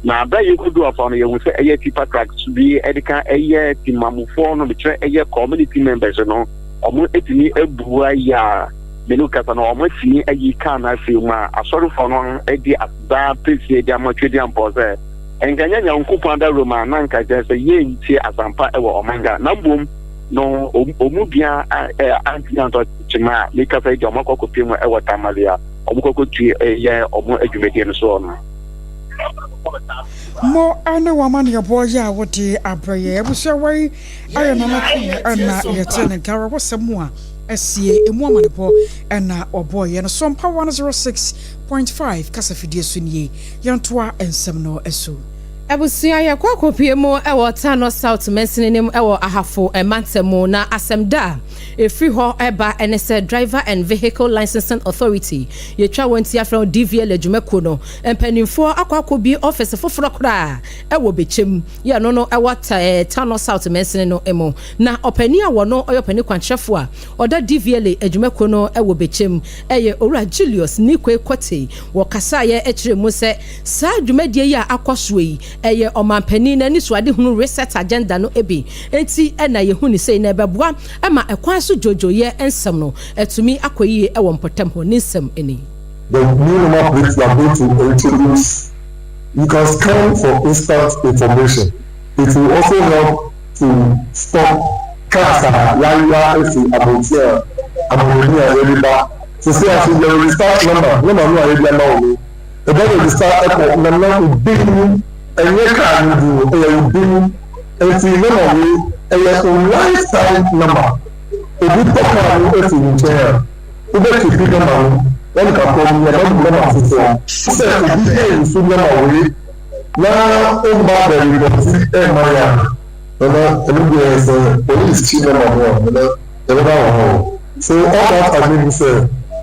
Speaker 16: Na berɛ a yɛkɔduu afa no, yɛhuu sɛ ɛyɛ tipa trucks bi de ka ɛyɛ timamufoɔ no, mekyerɛ ɛyɛ community members no, wɔn atumi abua yi a me ne wo kasa no, wɔn atumi ayi kaa no afiri mu a asɔrefoɔ no de aseda pɛsie de ama Tweduampɔn sɛ nka nyɛ Nyankopɔn adawuro ma na nka kyerɛ sɛ yɛntie asampa wɔ ɔman Ghana na mmom no wɔn bia antumi antɔ kyema a mekasa yi deɛ wɔn akɔ akɔpie mu wɔ Tamale a wɔn kɔkɔtue yɛ wɔn adwumadie no soɔ no.
Speaker 2: Mo ne w'amanneɛbɔ yi a wode abrɛ yɛn. Abusua wei ayɛ Nana Kunu na yɛte ne nka awerɛhosɛm mu a asie emu amanebɔ na ɔbɔɔ yɛn. Sompa 106.5 kasafidie so nie. Yɛntoa nsɛm no so.
Speaker 10: Abusua yɛkɔ akɔpue mu wɔ Tano South mansini no mu wɔ Ahafo mantam mu na asɛm da a ɛfiri hɔ ba ne sɛ Driver and Vehicle Licensing Authority yɛtwa wɔn ti afrɛ wɔn DVLA dwumakuo no mpanimfoɔ akɔ akɔbue ɔfese foforɔ koraa wɔ Bɛkyɛm yɛ ɛno no ɛwɔ Tano South mansini no mu na ɔpanin a wɔno ɔyɛ ɔpanin kwankyerɛfoɔ a ɔda DVLA adwumakuo no wɔ Bɛkyɛm yɛ Owura Julius Nikwe Kotey wɔ kasaeɛ kyerɛ mu sɛ Saa dwumadie yi a akɔ soɔ yi, ɛyɛ ɔmanpanin n'anisoadehunu Reset Agenda no bi nti na yɛhu no sei, na ɛbɛboa ma ɛkwan so dwoodwooyɛ nsɛm no atumi akɔ yie wɔ mpɔtam hɔ. Ne nsɛm ni.
Speaker 17: The new number plate you are going to introduce, you can scan for instant information. It will also help to stop cars a yɛayera afi abɔnten a amannɔne a yɛde ba. Sesei ara nso yɛ register number, number no a yɛde ama wo no, Ɛbɛ register ɛkɔ nana wo din mu ɛnyɛ car no din o ɛyɛ wo din mu nti number wei ɛyɛ wo lifetime number obi tɔ car no ɛfiri wo nkyɛn a wo bɛ keepi number no na nipa korɔ no yɛbɛ ma number foforɔ sɛ obi ɛnsu number wei na ɔmba bɛ repɔti ɛmma yɛ a nana ɛno deɛ sɛ police kyi number no a nana yɛbɛba wɔ hɔ o. So all that I mean sɛ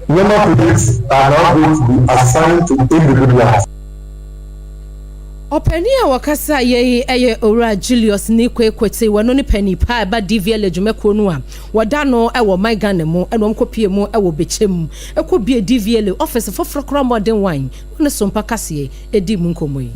Speaker 17: nneɛma plates are now going to be assigned to individuals.
Speaker 10: Ɔpanin a wɔkasa yɛ yi yɛ Owura Julius Nikwe Kwete, wɔno ne panin pa a ɛba DVLA dwumakuo no a wɔda ano wɔ ɔman Ghana mu na wɔn kɔpie mu wɔ Bɛkyɛm kɔ bue DVLA office foforɔ koraa mmɔden wan na ɔne Sompa kaseɛ dii mu nkɔmmɔ yi.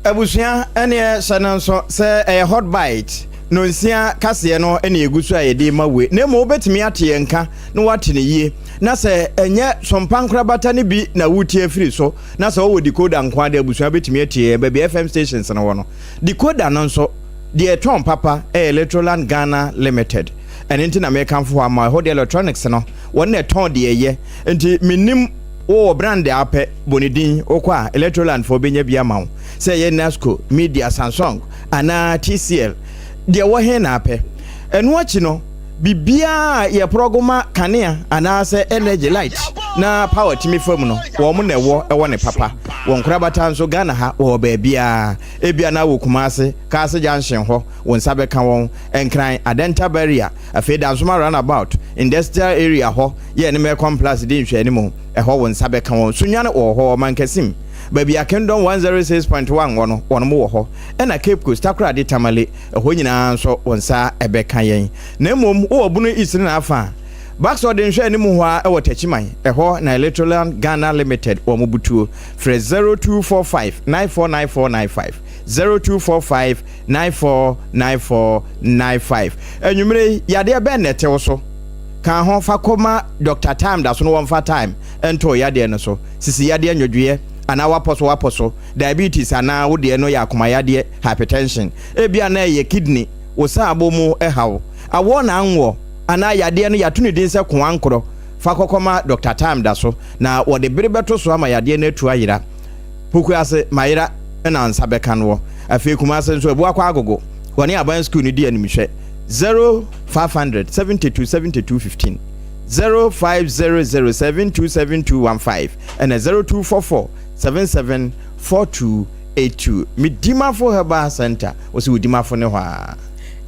Speaker 12: Abusua ɛneɛ hyɛ no nso sɛ ɛyɛ hot bite nonsia kaseɛ no na ɛgu so a yɛde rema wei na mmom wobɛtumi ate yɛn nka na woate no yie na sɛ ɛnyɛ sompa nkorabata no bi na woretie afiri so na sɛ wowɔ decoder nko ara deɛ abusua bɛtumi atie yɛn baabi FM stations no wɔ no decoder no nso deɛ ɛtɔn papa ɛyɛ Electroland Ghana Limited ɛno nti na mekamfo hɔ ama ɛhɔ deɛ electronics no wɔn na ɛtɔn deɛ ɛyɛ nti menim Wowɔ brand a wopɛ, bɔ ne din, wokɔ a Electroland foɔ bɛnya bi ama wo. Sɛ ɛyɛ Nasco, Media, Samsung anaa TCL, deɛ ɛwɔ he na apɛ. Ɛno akyi no, biribiara a yɛprɔgo ma kanea anaasɛ energy, light, na power tumi fa mu no, wɔn na ɛwɔ, ɛwɔ ne papa. Wɔ nkorabata nso, Ghana ha, wɔwɔ baabiara. Ebia na wɔ Kumasi, Kaase Junction hɔ, wo nsa bɛka wɔn. Nkran, Adenta Barrier, afei Dansoma Runabout, Industrial Area hɔ, yɛ ne Melcom Plus di nhwɛanim, ɛhɔ wo nsa bɛka wɔn. Sunyani wɔ hɔ, Ɔmankasim, baabi a Kingdom 106.1 wɔ no, wɔnom wɔ hɔ. Ɛna Cape Coast, Takoradi, Tamale, ɛhɔ nyinaa nso wo nsa bɛka yɛn. Na mmom wowɔ Bono East ne n'afa a, Baxor de nhwɛanim hɔ ara wɔ Techiman, ɛhɔ na Electroland Ghana Limited wɔn butuo. Frɛ 0245 949495, 0245 949495. Anwummere yi, yadeɛ bɛn na ɛte wo so? Ka ho fa kɔma Dɔkta Time da so na wɔmfa Time nto wo yadeɛ no so. Sisi yadeɛ, nwodwoeɛ, anaa wapɔ so wapɔ so, diabetes anaa wo deɛ no yɛ akoma yadeɛ, hypertension. Ebia na ɛyɛ kidney, wo saabo mu haw, awɔ na anwɔ, anaa yadeɛ no yɛato ne din sɛ koankorɔ. Fa kɔ kɔma Dɔkta Time da so na wɔde bere bɛto so ama yadeɛ no atu ayera. Pokuase, Mayera na nsa bɛka noɔ. Afei Kumase nso, Abuakwa Agogo, wɔne Aban Sukuu no di animhwɛ. 0500 72 72 15, 0500 72 72 15 ɛna 0244 77 42 82. Medimafo Herbal Center, wɔsi wo dimafo ne hɔ a.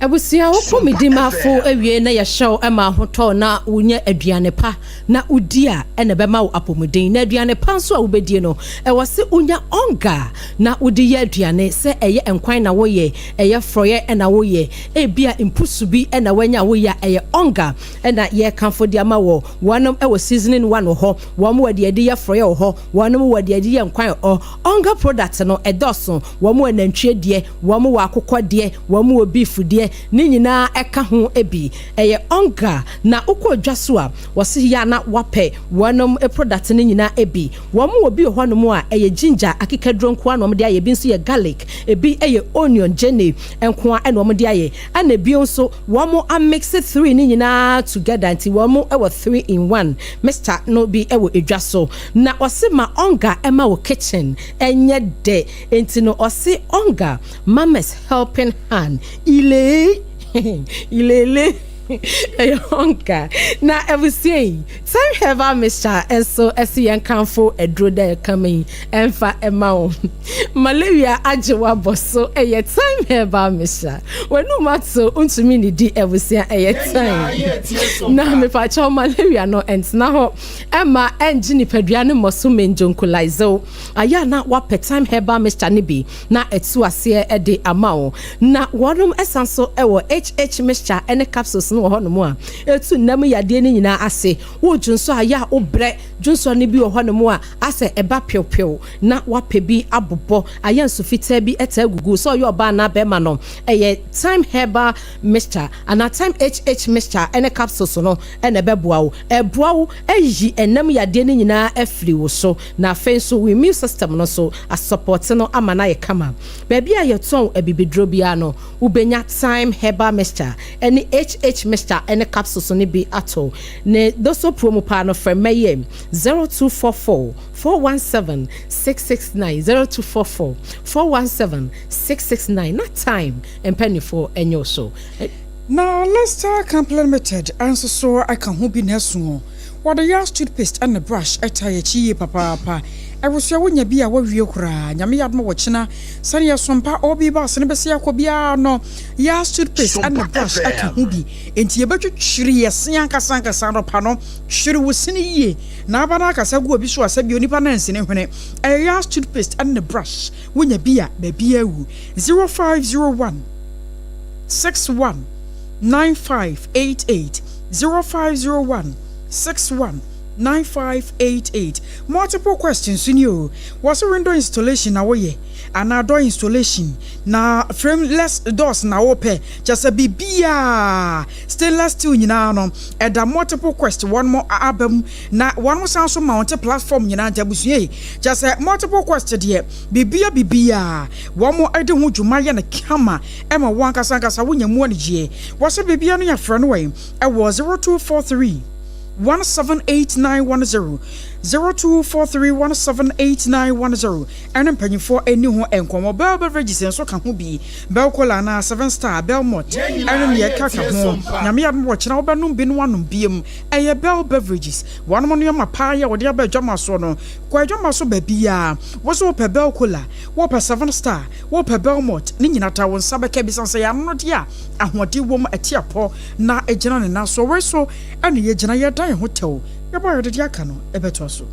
Speaker 10: Abusua wokɔ Medimafo awie na yɛhyɛ wo ma ahotɔ na wonya aduane pa na wodi a ɛna ɛbɛma wo apɔmuden. Na aduane pa nso a wobɛdie no, ɛwɔ se wonya ɔnga na wode yɛ aduane, sɛ ɛyɛ nkwan na woyɛ, ɛyɛ frɔeɛ na woyɛ, ebia mpusu bi na woanya a woyɛ a, ɛyɛ ɔnga na yɛrekamfo de ama wɔ. Wɔnom wɔ seasoning one wɔ hɔ, wɔn wɔ deɛ yɛde yɛ frɔeɛ wɔ hɔ, wɔnom wɔ deɛ yɛde yɛ nkwan wɔ hɔ. Ɔnga product no, ɛdɔɔso. Wɔn wɔ nantwie deɛ, wɔn wɔ akokɔ deɛ, wɔn wɔ beef deɛ. adeɛ ne nyinaa ɛka ho bi. Ɛyɛ Onga na wokɔ dwa so a wɔse yɛ a na wapɛ wɔnom product no nyinaa bi. Wɔn wɔ bi wɔ hɔnom a ɛyɛ ginger akekaduro nko ara na wɔde ayɛ, ebi nso yɛ garlic, ebi yɛ onion, gyeene, nko ara na wɔde ayɛ. Ɛna bio nso wɔn amix three no nyinaa together nti wɔn wɔ three in one mixture no bi wɔ edwa so. Na ɔse ma Onga ma wo kitchen nyɛ dɛ nti no ɔse Onga mama's helping hand ilee ileele ɛyɛ Onga. Na abusua yi Thyme herbal mixture nso ɛse yɛn kamfo aduro dɛ kama yi ɛmfa ɛma wo. Malaria agye wo abɔ so ɛyɛ Thyme herbal mixture. W'anum ato ntumi nnidi abusua ɛyɛ Thyme. Na mepakyɛw malaria no ɛntena hɔ ɛmma ɛngye nipadua no mmɔ so menjonkolizew. Ayɛ a na wapɛ Thyme herbal mixture no bi na atu aseɛ de ama wo. Na wɔnom san so wɔ HH mixture ne capsules no wɔ hɔnom a ɛtu nna mu yadeɛ no nyinaa ase. Wo dwonsɔ a yɛ a wo brɛ dwonsɔ no bi wɔ hɔnom a asɛ ɛba pewpew na wapɛ bi abobɔ ayɛ nso fitaa bi taa gugu sɛ ɔyɛ ɔbaa anaa bɛrima no ɛyɛ Thyme herbal mixture anaa Thyme HH mixture ne capsules no na ɛbɛboa wo. Ɛboa wo yi ɛnam yadeɛ no nyinaa afiri wo so na afei nso wo immune system no nso asɔpɔte no ama no ayɛ kama. Baabi a yɛtɔn abibiduro biara no wobɛnya Thyme herbal mixture ne HH mixture ne capsules no bi atɔ. Ne doso puo mu paa no frɛ mmɛyɛ 0244 417 669, 0244 417 669 na Thyme mpaninfoɔ nyɛ wo so.
Speaker 2: Na Lester Camp Limited nso so ka ho bi na ɛso. Wɔde Yas toothpaste ne brush taa yɛn akyi yie papaapa. Abusua wonya bi a woawie koraa. Nyame yɛ adom a wɔkyena sɛdeɛ Sompa OB bus no bɛsi akɔ biara no Yas toothpaste ne brush ka ho bi. Enti yɛbɛtwitwiri yɛn se ankasa ankasa anɔpa no. Twiri wo sene yie na aba no akasa gu obi so a sɛdeɛ onipa no ansini hwene. Ɛyɛ Yas toothpaste ne brush. Wonya bi a baabiara awu. 0501 61 9588 0501 61 9588 Multiple questions ni o, wɔse window installation na woyɛ anaa door installation na frameless doors na wopɛ? Kyerɛ sɛ biribiara stainless steel nyinaa no ɛda multiple quest wɔn aba mu na wɔn san so mount platform nyinaa nti abusua yi kyerɛ sɛ multiple quest deɛ biribiara biribiara wɔn de ho dwuma yɛ no kama ɛma wɔn ankasa ankasa wonya mu anigyeɛ. Wɔse biribiara no yɛfrɛ no wɔ ɛwɔ 0243 178910 0243 178910 ɛne mpanyinfoɔ ani ho nkɔmmɔ. Bell Beverages nso ka ho bi, Bell Cola anaa Seven Star, Bell Malt ɛne nea ɛkeka ho. Nyame adom ɔkyena wobɛnom bi na woanom biem. Ɛyɛ Bell Beverages wɔnom nneɛma paa yi a wɔde aba adwama soɔ no. Kɔ adwama so baabiara wo so wopɛ Bell Cola, wopɛ Seven Star, wopɛ Bell Malt, ne nyina ta wo nsa bɛka bi sane sɛ yɛ anonodeɛ a ahoɔden wom, ɛte apɔ na ɛgyina ne nan so. Wei so ɛne yɛgyina yɛda yɛn ho tɛw, yɛbɔ a yɛde deɛ aka no ɛbɛtoa so.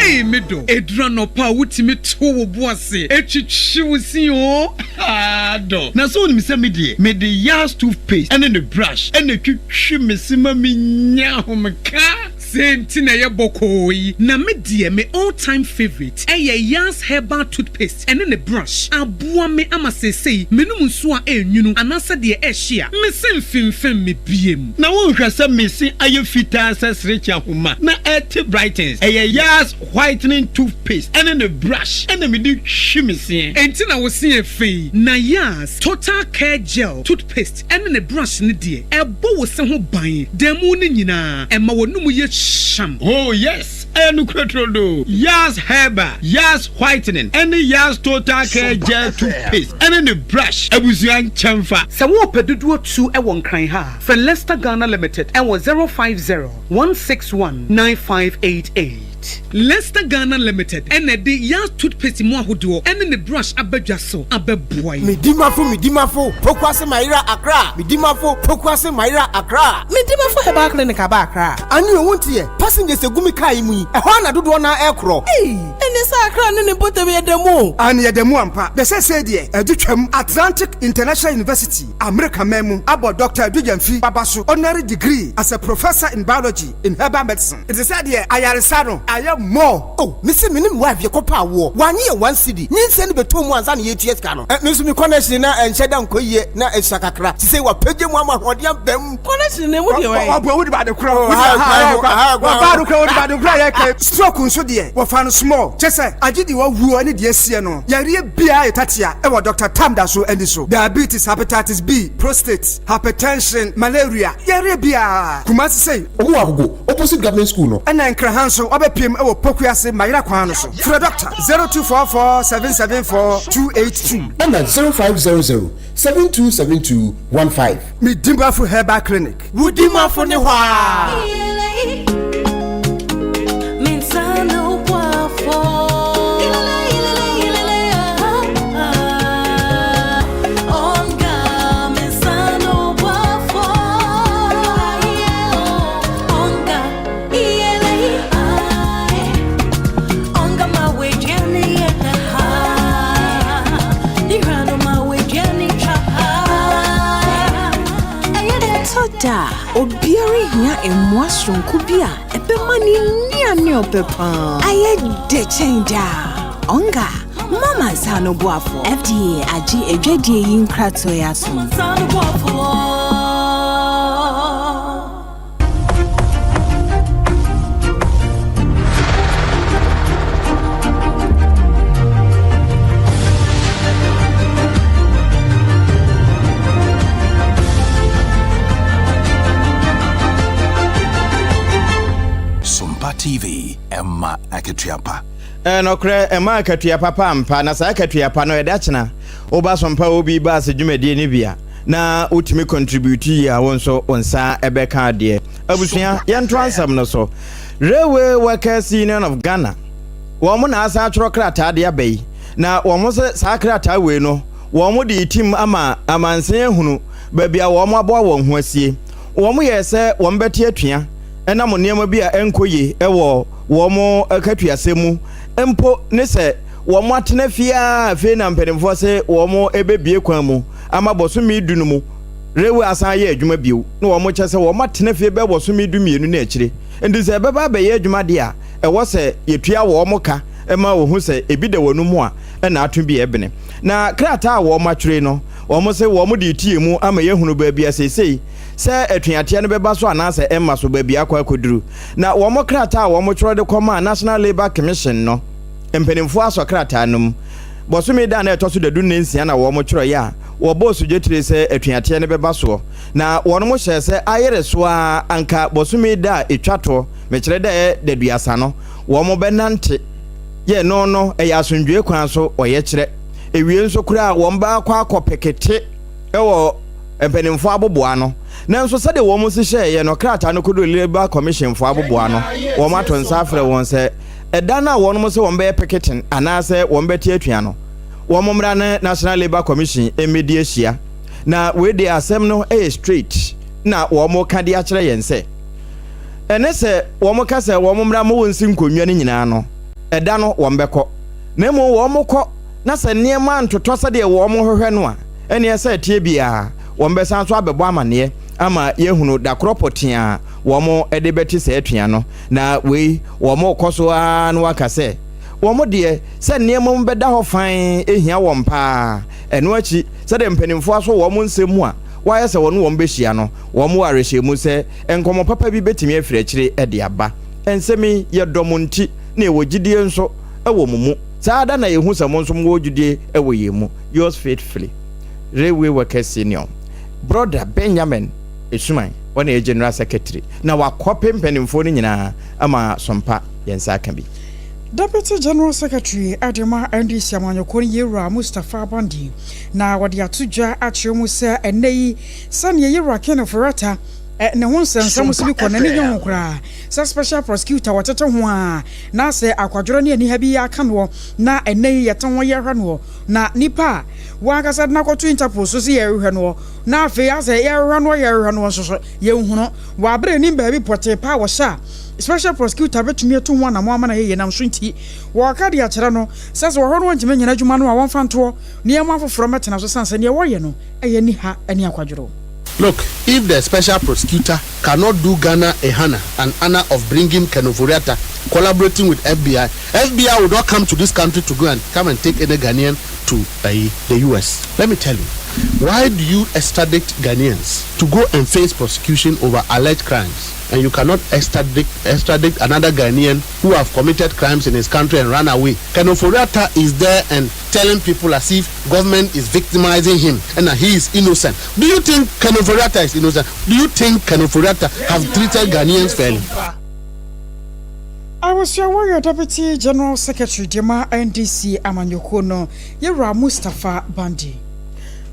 Speaker 1: Ei me dɔ, ɛduru anɔpa a wotumi to wo bo ase twitwi wo se oo, haa dɔ.
Speaker 3: Na sɛ wonim sɛ me deɛ, mede Yas toothpaste ne ne brush na ɛtwitwi me se ma menya ahomeka.
Speaker 1: Sei nti na ɛyɛ bɔkɔɔ yi. Na me deɛ me all time favourite ɛyɛ Yas herbal toothpaste ɛne ne brush. Aboa me ama seesei menom nsuo a ɛnwunu anaasɛ deɛ ɛhye a, me se mfemfem me biem.
Speaker 3: Na wonhwɛ sɛ me se ayɛ fitaa sɛ serekye ahoma na ɛte brightens. Ɛyɛ Yas whitening toothpaste ɛne ne brush ɛna mede twi me seɛ.
Speaker 1: Enti na wo se yɛ fɛ yi. Na Yas Total Care Gel toothpaste ɛne ne brush no deɛ, ɛbɔ wo se ho ban da mu no nyinaa, ɛma w'anum yɛ hyam.
Speaker 3: Oh yes, ɛyɛ nokorɛ turodoo. Yas Herbal, Yas Whitening ɛne Yas Total Care Gel Toothpaste ɛne ne brush abusua nkyɛnfa.
Speaker 1: Sɛ worepɛ dodoɔ tu wɔ Nkran ha a, frɛ Lester Ghana Limited wɔ 050 161 9588. Lester Ghana Limited na ɛde Yas Toothpaste mu ahodoɔ ne ne brush aba dwa so abɛboa yɛn.
Speaker 18: Medimafo Medimafo Pokuase Mayera Accra Medimafo Pokuase Mayera Accra.
Speaker 19: Medimafo Herbal Clinic aba Accra.
Speaker 18: Ane o wonte ɛ? Passengers egu me car yi mu yi, ɛhɔ ara na dodoɔ no ara ɛrekorɔ.
Speaker 19: Ei! Ɛneɛ sɛ Accra ne ne mpɔtam yɛda mu o.
Speaker 20: Aane yɛda mu ampa. Na seesei deɛ adu twam. Atlantic International University, Amerika man mu, abɔ Dɔkta Adu Gyamfi aba so honorary degree as a Professor in Biology in Herbal Medicine. Nti sɛ deɛ ayaresa no ayɛ more.
Speaker 18: Oh mese me ne me wife yɛkɔ pɛ awoɔ wanye yɛ one cedi nyinsɛn no bɛtɔ mu ansa na yɛtua sika no eh me nso me connection na ɛnhyɛ da nkɔ yie na ɛsua kakra sisei wapagya mu ama ahoɔden aba mu.
Speaker 19: Connection no emu deɛ wɛn.
Speaker 20: Ɔboa wodi baade korɔ ɔbaa no korɔ wodi baade korɔ yɛ kɛ stroke nso deɛ wɔfa no small kyɛ sɛ agye deɛ wawuo ne deɛ asie no yareɛ biara yɛ tatea ɛwɔ Doctor Tam da so ani so diabetes hepatitis B prostate hypertension malaria yareɛ biara Kumasi sei.
Speaker 21: Ɔmo wɔ Agogo opposite government school no.
Speaker 20: Ɛna Nkraha nso wabɛpiem wɔ Pokuase Mayera kwan no so. Frɛ Dɔkta 0244 774 282.
Speaker 21: Ɛna 0500 7272 15.
Speaker 20: Me Dimafo Herbal Clinic.
Speaker 18: Wo Dimafo ne hɔ aa.
Speaker 22: Ɛtɔ da a, obiara hia mmoa soronko bi a ɛbɛma ne nnuane a ɔpɛ paa ayɛ dɛ kyɛn daa. Onga, mama nsa ano boafo. FDA agye adwadie yi nkratoɔ yi atom.
Speaker 23: Sompa TV, ɛma akatua pa.
Speaker 12: Ɛnokorɛ, ɛma akatua papa ampa, na saa akatua pa no ɛda kyena woba Sompa Obi Baase dwumadie no bi a, na wotumi contribute yie a wo nso wo nsa bɛka adeɛ. Abusua, yɛntoa nsɛm no so. Railway Workers Union of Ghana, wɔn na asan atwerɛ krataa de aba yi, na wɔn sɛ saa krataa wei no, wɔn de retim ama amansan ahunu baabi a wɔn aboa wɔn ho asie. Wɔn yɛɛ sɛ wɔn bɛte atua ɛnam nneɛma bi a ɛnkɔ yie wɔ wɔn akatuasɛm mu mpo ne sɛ wɔn atena fie ara afei na mpanimfoɔ se wɔn bɛbue kwan mu ama bɔsome du no mu railway asan ayɛ adwuma bio na wɔn kyɛ sɛ wɔn atena fie bɛyɛ bɔsome du mmienu ne akyire nti sɛ ɛbɛba abɛyɛ adwuma deɛ a ɛwɔ sɛ yɛtua wɔn ka ma wɔhu sɛ ebi da wɔn mu a ɛna ato bi ɛbene na krataa a wɔn atwerɛ no wɔn se wɔn de retie mu ama yɛahunu baabi a seesei sɛ atuateɛ no bɛba so anaasɛ ɛmma so baabi akɔ akɔduru na wɔn krataa a wɔn twerɛ de kɔmaa National Labour Commission no mpanimfoɔ asɔ krataa no mu. Bɔsome da a na ɛtɔ so dadu nna nsia na wɔn twerɛeɛ a wɔbɔɔ sodwetire sɛ atuateɛ no bɛba soɔ, na wɔn hyɛɛ sɛ ayere so ara anka bɔsome da a ɛtwa toɔ, mekyerɛ da a ɛyɛ daduasa no, wɔn bɛnante yɛ no no ɛyɛ asomdwoeɛ kwan so ɔyɛkyerɛ. Ɛwie nso koraa wɔn bɛakɔ akɔpekete wɔ mpanimfoɔ aboboano. Nanso sɛdeɛ wɔn si hyɛeɛ no, krataa no kɔduruu Labour Commissionfoɔ aboboano. Wɔn ato nsa afrɛ wɔn sɛ ɛda no a wɔnom sɛ wɔn bɛyɛ picketing anaasɛ wɔn bɛte atua no, wɔn mmra ne National Labour Commission mmɛdi ahyia. Na wei deɛ asɛm no yɛ straight na wɔn ka de akyerɛ yɛn sɛ, ɛne sɛ wɔn ka sɛ wɔn mmra ma wɔnsi nkonnwa no nyinaa no, ɛda no wɔn bɛkɔ. Na mmom wɔn kɔ na sɛ nneɛma antotɔ sɛdeɛ wɔn hwehwɛ no a, ɛneɛ sɛ ɛteɛ biara wɔn bɛsan so abɛbɔ amaneɛ ama yɛahunu da korɔ pɔtee a wɔn de bɛte saa atua no. Na wei wɔrekɔ so ara na wɔaka sɛ wɔn deɛ sɛ nneɛma mu bɛda hɔ fann hia wɔn pa ara. Ɛno akyi, sɛdeɛ mpanimfoɔ asɔ wɔn nsɛm mu a wɔayɛ sɛ wɔne wɔn bɛhyia no, wɔwɔ awerɛhyɛmu sɛ nkɔmmɔ papa bi bɛtumi afiri akyire de aba. Nsɛm yi, yɛdɔ mo nti, na yɛwɔ gyidie nso wɔ mo mu. Saa ara na yɛhu sɛ mo nso mowɔ gyidie wɔ yɛn mu. Yours faithfully, Railway Workers Union, Brɔda Benjamin Esuman, ɔna yɛ General Secretary, na wakɔpe mpanimfoɔ no nyinaa ama sompa yɛn nsa aka bi.
Speaker 2: Deputy General Secretary de ma NDC amanyɔkuo no Yewura Mustapha Bandi na wɔde ato dwa akyerɛ mu sɛ ɛnnɛ yi sɛdeɛ Yewura Ken Ofori-Atta ne ho nsɛnsɛm so bi kɔ n'ani nye ho koraa. sɛ Special Prosecutor wɔtete ho ara na sɛ akwadworɔ ne aniha bi aka noɔ na ɛnnɛ yi yɛte ho yɛhwɛ noɔ na nipa a wankasa de no akɔto Interpol so sɛ yɛrehwɛ noɔ na afei asɛ yɛrehwɛ noɔ yɛrehwɛ noɔ nso so yɛnhunu wɔ aberɛ a ɛnim baabi pɔtee paa wɔhyɛ a Special Prosecutor bɛtumi atu ho anamɔn ama no ayɛ yie nam so nti wɔreka de akyerɛ no sɛ sɛ wɔhwɛ no wɔntumi nyɛ n'adwuma no a wɔmfa ntoɔ na yɛmma afoforɔ mmɛtena so sane sɛ deɛ wɔreyɛ no yɛ aniha ne akwadworɔ.
Speaker 21: Look, if the special prosecutor cannot do Ghana a hana an honor of bringing Ken Ofori-Atta, collaborating with FBI, FBI would not come to this country to go and come and take any Ghanaian to uh, the US. Let me tell you, why do you extradite Ghanaians to go and face prosecution over alleged crimes? And you cannot extradite, extradite another Ghanaian who have committed crimes in his country and run away. Ken Ofori-Atta is there and telling people as if government is victimizing him and that he is innocent. Do you think Ken Ofori-Atta is innocent? Do you think Ken Ofori-Atta have treated Ghanaians fairly?
Speaker 2: Abusua wɔyɛ Deputy General Secretary de ma NDC amanyɔkuo no, Yɛwura Mustapha Bandi.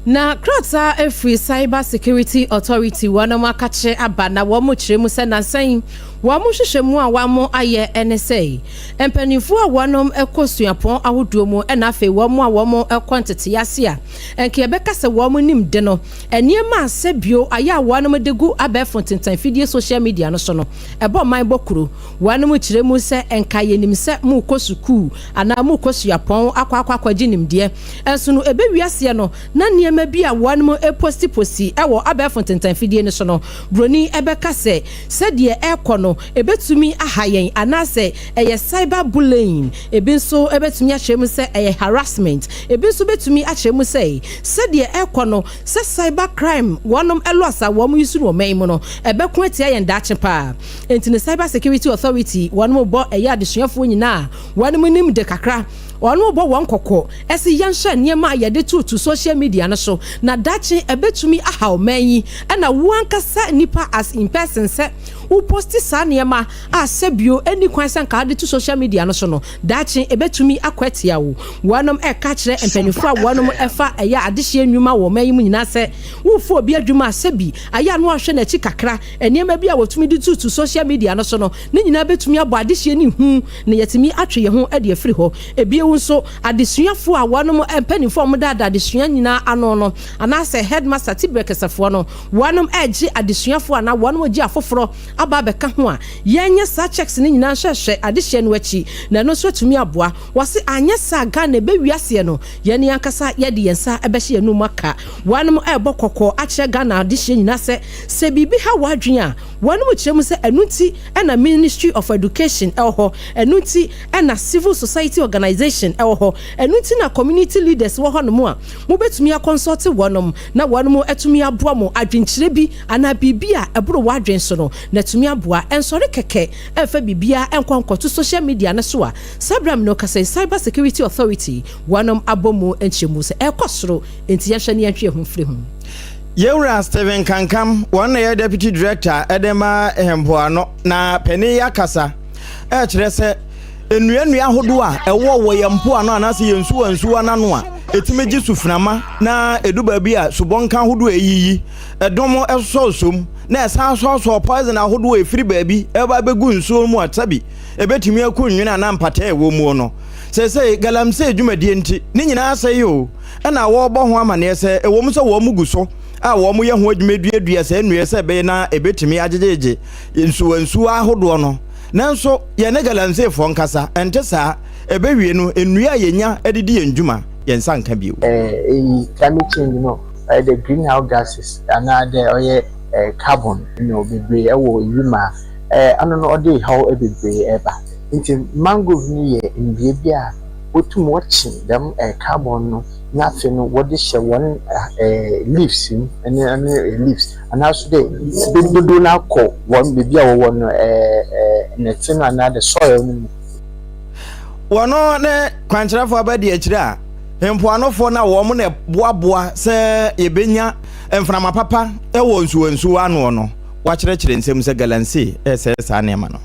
Speaker 10: Na krataa afiri Cyber Security Authority wɔnom akakye aba na wɔn kyerɛ mu sɛ nansa yi wɔn nhwehwɛmu a wɔn ayɛ ne sɛ mpaninfoɔ a wɔnom kɔ suapɔn ahodoɔ mu na afei wɔn a wɔn kɔ ntetee ase a nka yɛbɛka sɛ wɔn nim de no nneɛma a sɛbio ayɛ a wɔnom de gu abɛɛfo ntentan fidie social media no so no ɛbɔ man bɔ kuro. Wɔnom kyerɛ mu sɛ nka yɛnim sɛ morekɔ sukuu anaa morekɔ suapɔn akɔ akɔ akɔgye nimdeɛ nso no ɛbɛwie aseɛ no na nneɛma bi a wɔnom posti posti wɔ abɛɛfo ntentan fidie no so no broni bɛka sɛ sɛdeɛ ɛrekɔ no ɛbɛtumi aha yɛn anaasɛ ɛyɛ cyber bullying, ebi nso bɛtumi akyerɛ mu sɛ ɛyɛ harassment, ebi nso bɛtumi akyerɛ mu sɛ sɛdeɛ ɛrekɔ no sɛ cyber crime wɔnom laws a wɔn use no wɔ man yi mu no ɛbɛko atia yɛn daakye paa. Enti no Cyber Security Authority wɔnom bɔ ɛyɛ adesuafoɔ nyinaa a wɔnom nim de kakra wɔnom bɔ wɔn kɔkɔ ɛse yɛnhwɛ nneɛma a yɛde toto social media no so na daakye ɛbɛtumi ahaw man yi ɛna wo ankasa nipa as in person sɛ Wo posti saa nneɛma a sɛbio ɛnni kwan sɛ anka wode to social media no so no, daakye ɛbɛtumi akɔ atia wo. Wɔnom ɛka kyerɛ mpaninfoɔ a wɔnom ɛfa ɛyɛ adehyeɛ nnwuma wɔ ɔman yi mu nyinaa sɛ, worefa obi adwuma a sɛbi ayɛ a na wahwɛ n'akyi kakra, nneɛma bi a wɔtumi de tutu social media no so no, ne nyinaa bɛtumi abɔ adehyeɛ no hu na yɛatumi atwe yɛn ho de afiri hɔ. Ebio nso, adesuafoɔ a wɔnom mpaninfoɔ a wɔdaadaa adesua nyinaa ano no, anaasɛ headmaster tibrɛkɛsɛfoɔ no, Wɔnom regye adesuafoɔ anaa wɔnom regye afoforɔ aba abɛka ho a, yɛnyɛ saa checks no nyinaa nhwɛhwɛ adehyeɛ no akyi na ɛno nso atumi aboa. Wɔse anyɛ saa a Ghana ɛbɛwie aseɛ no, yɛn ankasa yɛde yɛn nsa bɛhyɛ yɛn anum aka. Wɔnom rebɔ kɔkɔ akyerɛ Ghana adehyeɛ nyinaa sɛ, sɛ biribi ha w'adwene a, wɔnom kyerɛ mu sɛ ɛno nti na Ministry of Education wɔ hɔ, ɛno nti na Civil Society Organization wɔ hɔ, ɛno nti na Community Leaders wɔ hɔnom a mobɛtumi akɔnsɔlte wɔnom. na wɔnom atumi aboa mo adwenkyerɛ bi anaa biribi a ɛboro w'adwen so no na atumi aboa. Ɛnsɔre kɛkɛ ɛmfa biribiara ɛnkɔ nkɔto social media no so a saa berɛ a mene wo kasa yi Cyber Security Authority wɔnom abɔ mu nkyerɛmu sɛ ɛrekɔ soro enti yɛnhwɛ na yɛntwe yɛn ho mfiri ho.
Speaker 12: Yɛn Wura Stephen Kankam, wɔn na ɛyɛ Deputy Director de ma Mpoano, na panin yi akasa ɛrekyerɛ sɛ nnuannua ahodoɔ a ɛwɔ wɔ yɛn mpoano anaasɛ yɛn nsuwa nsuwa no ano a ɛtumi gye suframa na ɛdu baabi a subɔnka ahodoɔ a ɛyiyi ɛdɔm sɔsɔ mu na ɛsan sɔsɔ poison ahodoɔ a ɛfiri baabi ɛba bɛgu nsuo mu a sɛbi ɛbɛtumi aku nwene anaa mpataa ɛwɔ muo no. Seesei galamsey dwumadie nti ne nyinaa asɛe o, ɛna wɔrebɔ ho amaneɛ sɛ ɛwɔ mu sɛ wɔn gu so a wɔyɛ ho adwuma duadua saa nnua sɛ ɛbɛyɛ na ɛbɛtumi agyegyegye nsuwa nsuwa ahodoɔ no. Nanso yɛne galamseyfoɔ nkasa, ɛnte saa. Ɛbɛwie no, nnua a yɛnya de di yɛn dwuma, yɛn nsa nka bio.
Speaker 7: Iyi climate change no ɔyɛ dɛ greenhouse gases anaa dɛ ɔyɛ carbon no beberee wɔ wimu a, ɔno no ɔde haw beberee ba. Ntsi mangrove no yɛ ndua bi a wotum wɔkye dɛm carbon no na afei no wɔdze hyɛ hɔn leaves mu ne leaves anaa so dɛ dodow no ara kɔ hɔn beebi a wɔwɔ no ndɛtse no anaa dɛ soil no mu.
Speaker 12: Wɔn ne kwankyerɛfoɔ abadiakyire a mpoanofoɔ no a wɔn na ɛboaboa sɛ yɛbɛnya mframa papa wɔ nsuwansuwa anoɔ no, wɔakyerɛkyerɛ nsɛm sɛ galamsey resɛe saa nneɛma no.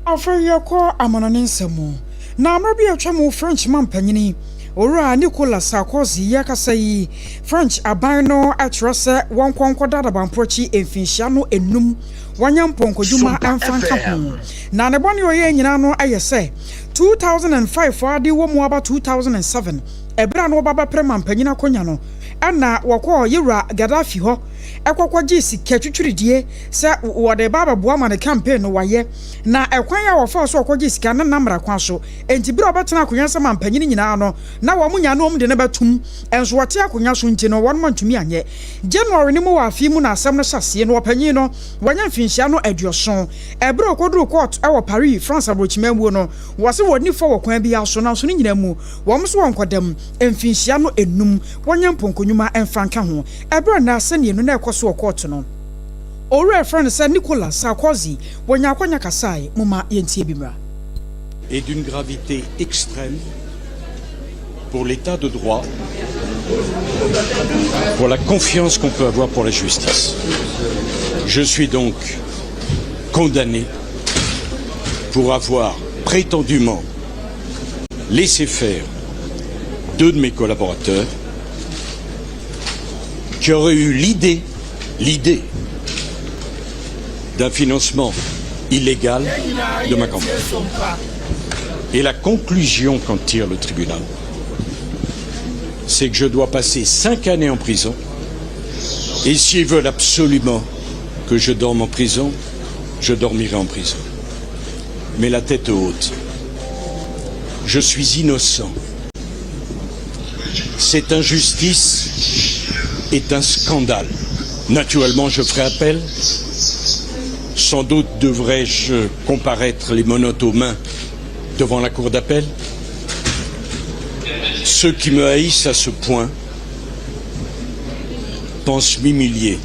Speaker 2: Afei yɛkɔ amanɔne nsɛm mu. Na mmerɛ bi a atwa mu French mampanyini. Owura Nicolas Sarkozy yi akasa yi, French aban no kyerɛ sɛ wɔnkɔ nkɔda adabanpo akyi mfinhyia no enum, wɔnyɛ mpɔnkɔdwuma mfa nka ho. Na ne bɔne a ɔyɛɛ nyinaa no yɛ sɛ 2005 a de wɔ mu aba 2007, ɛberɛ a na wɔba bɛpere mampanyin akonya no, ɛna wɔkɔɔ Yewura Gaddafi hɔ kɔkɔgyee sika twitwiridie sɛ wɔde reba abɛboa ma ne campaign no wayɛ. Na ɛkwan a wɔfaa so ɔkɔgyee sika no nna mmara kwan so. Enti bere a ɔbɛtenaa akonnwa sɛ mampanyin nyinaa no, na wɔn nya ne wɔn de no bɛtom. Nso ɔte akonnwa so nti no, wɔn antumi anyɛ. January no mu wɔ afe yi mu na asɛm no hyɛ aseɛ, na ɔpanyin no, wanya mfinhyia no aduɔson. Bere a ɔkɔduruu kɔɔto wɔ Paris, France aborɔkyiman mu no, wɔse wɔnni fɔ wɔ kwan biara so, nanso ne nyinaa mu, wɔn nso wɔnkɔda mu mfinhyia no nnum, wɔnyɛ mpɔnkɔnwuma mfa nka ho. Bere a na asɛnniɛ no rekɔ so wɔ kɔɔto no, owura a wɔfrɛ no sɛ Nicolas Sarkozy, wɔnyaa akwanya kasae. Momma yɛntie bi mmra.
Speaker 6: Est d'une gravité extrême pour l'état de droit, pour la confiance qu'on peut avoir pour la justice. Je suis donc condamné pour avoir prétendument laissé faire deux de mes collaborateurs qui auraient eu l'idée, l'idée d'un financement illégal de ma campagne. Et la conclusion qu'en tire le tribunal, c'est que je dois passer cinq années en prison. Et s'ils veulent absolument que je dorme en prison, je dormirai en prison. Mais la tête haute. Je suis innocent. Cette injustice est un scandale. Naturellement, je ferai appel. Sans doute devrais-je comparaître les menottes aux mains devant la cour d'appel. Ceux qui me haïssent à ce point pensent m'humilier.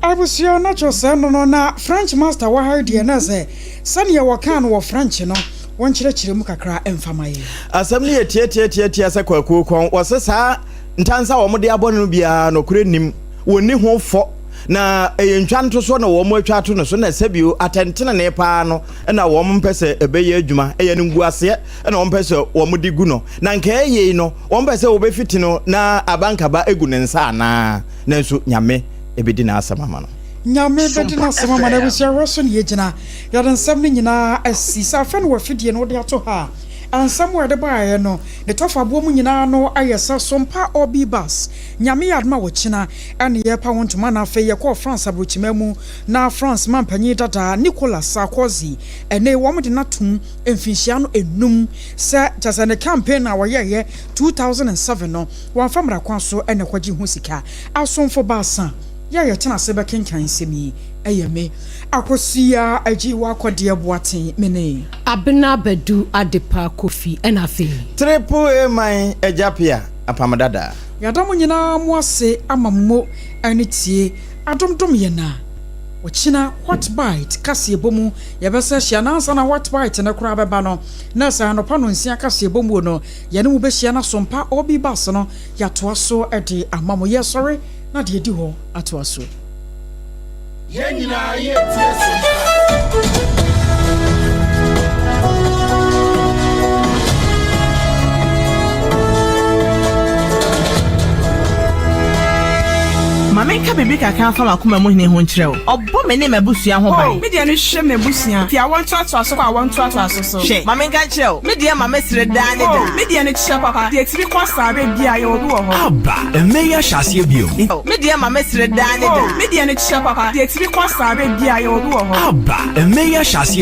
Speaker 2: Abusua na kyerɛ sɛ no no na French master wɔ ha yi deɛ na sɛ sɛdeɛ wɔkaa no wɔ French no wɔnkyerɛkyerɛ mu kakra mfa ma yɛn.
Speaker 12: Asɛm no yɛ tiatiatiatia sɛ kwakuo kɔn. Wɔse saa ntansa a wɔde abɔ no no biara nokorɛ nnim, wɔnni ho fɔ, na ɛyɛ ntwa ntosoɔ na wɔatwa ato no so, na sɛbio atɛntenenee paa no na wɔmpɛ sɛ ɛbɛyɛ adwuma, ɛyɛ animguaseɛ na wɔmpɛ sɛ wɔde gu no, na nka ɛyei no wɔmpɛ sɛ wɔbɛfiti no na abankaba agu ne nsa anaa? Nanso Nyame bɛdi n'asɛm ama no.
Speaker 2: Nyame bɛdi n'asɛm ama no. Abusua hɔ so na yɛgyina. Yɛde nsɛm no nyinaa asi. Sɛ afei na w'afidie no wode ato ha a, nsɛm a yɛde baeɛ no, ne tɔfaboɔ mu nyinaa no ayɛ sɛ Sompa Obi Bus. Nyame yɛ adom a ɔkyena ɛne yɛrepa wo ntoma na afei yɛkɔɔ France aburokyima mu na France manpanyin dada Nicolas Sarkozy ɛnɛ wɔn de no atom mfinhyia no enum sɛ kyerɛ sɛ ne campaign a wɔyɛeɛ 2007 no wɔamfa mmara kwan so na ɛkɔgye ho sika. Asomfo baasa yɛ a yɛtena ase bɛkenkan nsɛm yi ɛyɛ me Akosua Agyiwa Kɔdeɛ Boateng me ne.
Speaker 10: Abena Badu Adepa Kofi ɛna afei.
Speaker 12: Triple A man Agya Pia Apam Dada.
Speaker 2: Yɛda mo nyinaa mo ase ama mo ani tie adom dom yɛn a ɔkyina what bite kaseɛbɔ mu yɛbɛsa ahyia na ansa na what bite no koraa bɛba no na sɛ anɔpa nonsia kaseɛbɔ muo no yɛne mo bɛhyia na sompa obi bus no yɛatoa so de ama mo yɛsɔre na deɛ ɛdi hɔ atoa so.
Speaker 8: Yɛn nyinaa yɛretie sompa.
Speaker 9: Ma menka biribi kakra mfa m'akoma mu hene ho nkyerɛ wo. Ɔbɔ me ne m'abusua ho ban.
Speaker 24: Oh, me deɛ no hwɛ m'abusua. Fi awoɔ ntoatoaso kɔ awoɔ ntoatoaso so.
Speaker 9: Hwɛ, ma menka nkyerɛ wo, me deɛ ma me sere daa ne
Speaker 24: Oh,
Speaker 9: daa.
Speaker 24: me deɛ no kyerɛ papa. Deɛ ɛtumi kɔ saa berɛ biara yɛwɔ bi wɔ hɔ.
Speaker 23: Aba, mmɛ yi ahyɛ aseɛ bio.
Speaker 9: Oh, me deɛ ma me sere daa ne
Speaker 24: Oh,
Speaker 9: daa.
Speaker 24: me deɛ no kyerɛ papa. Deɛ ɛtumi kɔ saa berɛ biara yɛwɔ bi wɔ hɔ.
Speaker 23: Aba, mmɛ yi ahyɛ aseɛ.